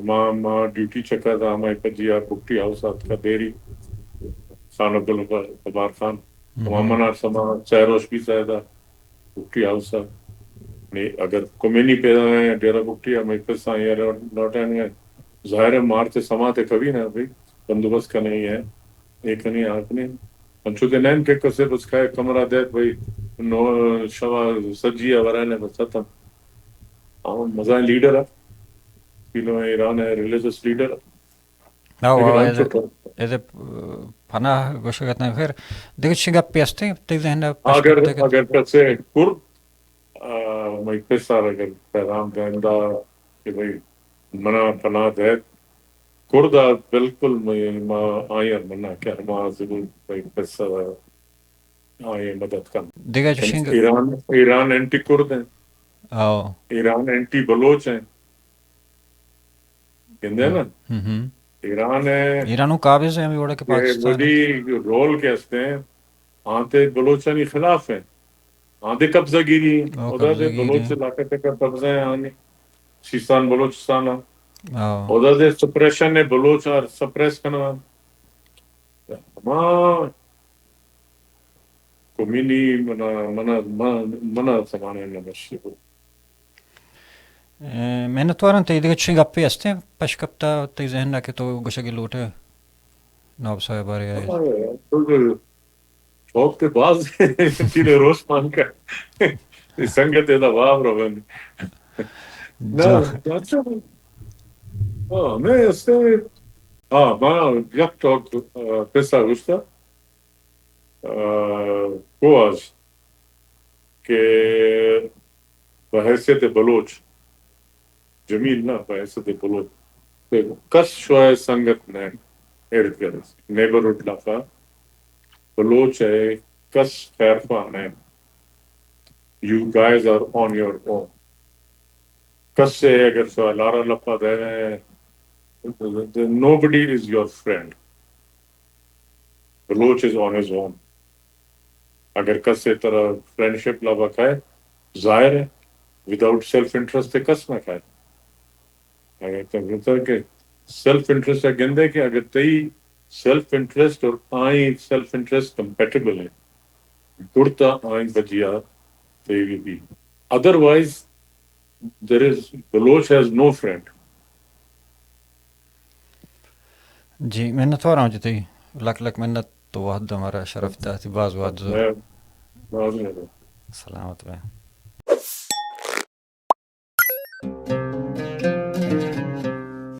ما، ما ڈیوٹی چکا تھا، ہمائی پجی آ بگٹی ہاؤس آتکا دیری، خان عبدالغفار خان. ہم. ہما منا سما چاروش بھی زیادہ بگٹی ہاؤس آ. نی اگر کمینی پیدا ہے ڈیرہ بگٹی، ہمائی پس آئی لوٹائیں گے. ظاہر ہے مارتے سما تے کبھی نہ بھئی، بندوبست کنے ہی ہے. اے کنے آ کنے. انچو تے نین کہ کسے بس کھائے کمرہ دیت بھئی، نو شوا سجی آ ورائے نے بس ختم. ہاں، مزائیں لیڈر ہے. پینو ایران ہے، ریلیجس لیڈر. ہاں، لیکن واہ، ہم ایز اے، چکا. ایز اے پناہ گوشگ اتنا. خیر، دیکھ چھ گپ پیستے، تک ذہن ء پش اگر، کرتے کہ اگر کسے کرد، آ، مئی پسار اگر پیغام دیندا کہ بھئی منا پناہ دے، کرد ء بالکل مئی، ما آئی ء منا کہ ہما ضرور مئی پسار آئی ء مدد کن. دگہ چشیں گ- ایران، ایران اینٹی کرد ہیں. او. ایران اینٹی بلوچ ہیں. گندے نا؟ ہم، ہم. ایران ہے ایران و قابض ہیں ہمیں وڑا کہ کہ پاکستان ہے. وڈی رول کے ہستے ہیں، آنتے بلوچانی خلاف ہیں، آنتے قبضہ گیری ہیں. او، ادا قبضہ دے گیری بلوچ ہیں. علاقہ تک قبضہ ہیں آنی، سیستان بلوچستان ہے. او. ادا دے سپریشن ہے، بلوچ آر سپریس کرنا. ہما، منی منا منا منا منا سمانے نہ مشی بو۔ اے، منتواراں۔ تئی دگہ چی گپے ہستیں پش کپتا تئی ذہن ءَ کہ تو گوشگ لوٹ ئے نواب صاحب بارے ءَ؟ ہاں، تو شوق تے باز تیرے روش مان کا سنگت ادا واب رو بند۔ نہ، اچھا۔ ہاں، میں اس سے، ہاں، میں یک ٹاک، آ، قصہ گوشتا، آ، کو آج کہ بحیثیت بلوچ، جمیل نہ، بحیثیت بلوچ، کہ کس شوئے سنگت نہ، ارد گرد، نیبرہڈ لافا، بلوچ ہے، کس خیر خواہ نہ۔ You guys are on your own. کس سے اگر شوئے لارا لپا دے، nobody is your friend. Baloch is on his own. اگر کس سے ترا فرینڈشپ لابا کھائے، ظاہر ہے، وداؤٹ سیلف انٹرسٹ کس نہ کھائے۔ اگر تو بہتر کہ سیلف انٹرسٹ گندے کہ اگر تئی سیلف انٹرسٹ اور آئی سیلف انٹرسٹ کمپیٹیبل ہے، گڑتا آئی بجیا تئی بھی۔ Otherwise, there is, Baloch has no friend. جی، منتوار آں جی تئی۔ لک لک منت، تو وھد ءَ مارا شرف داتی، باز وھد زو۔ باز مہربانی۔ سلامت بے۔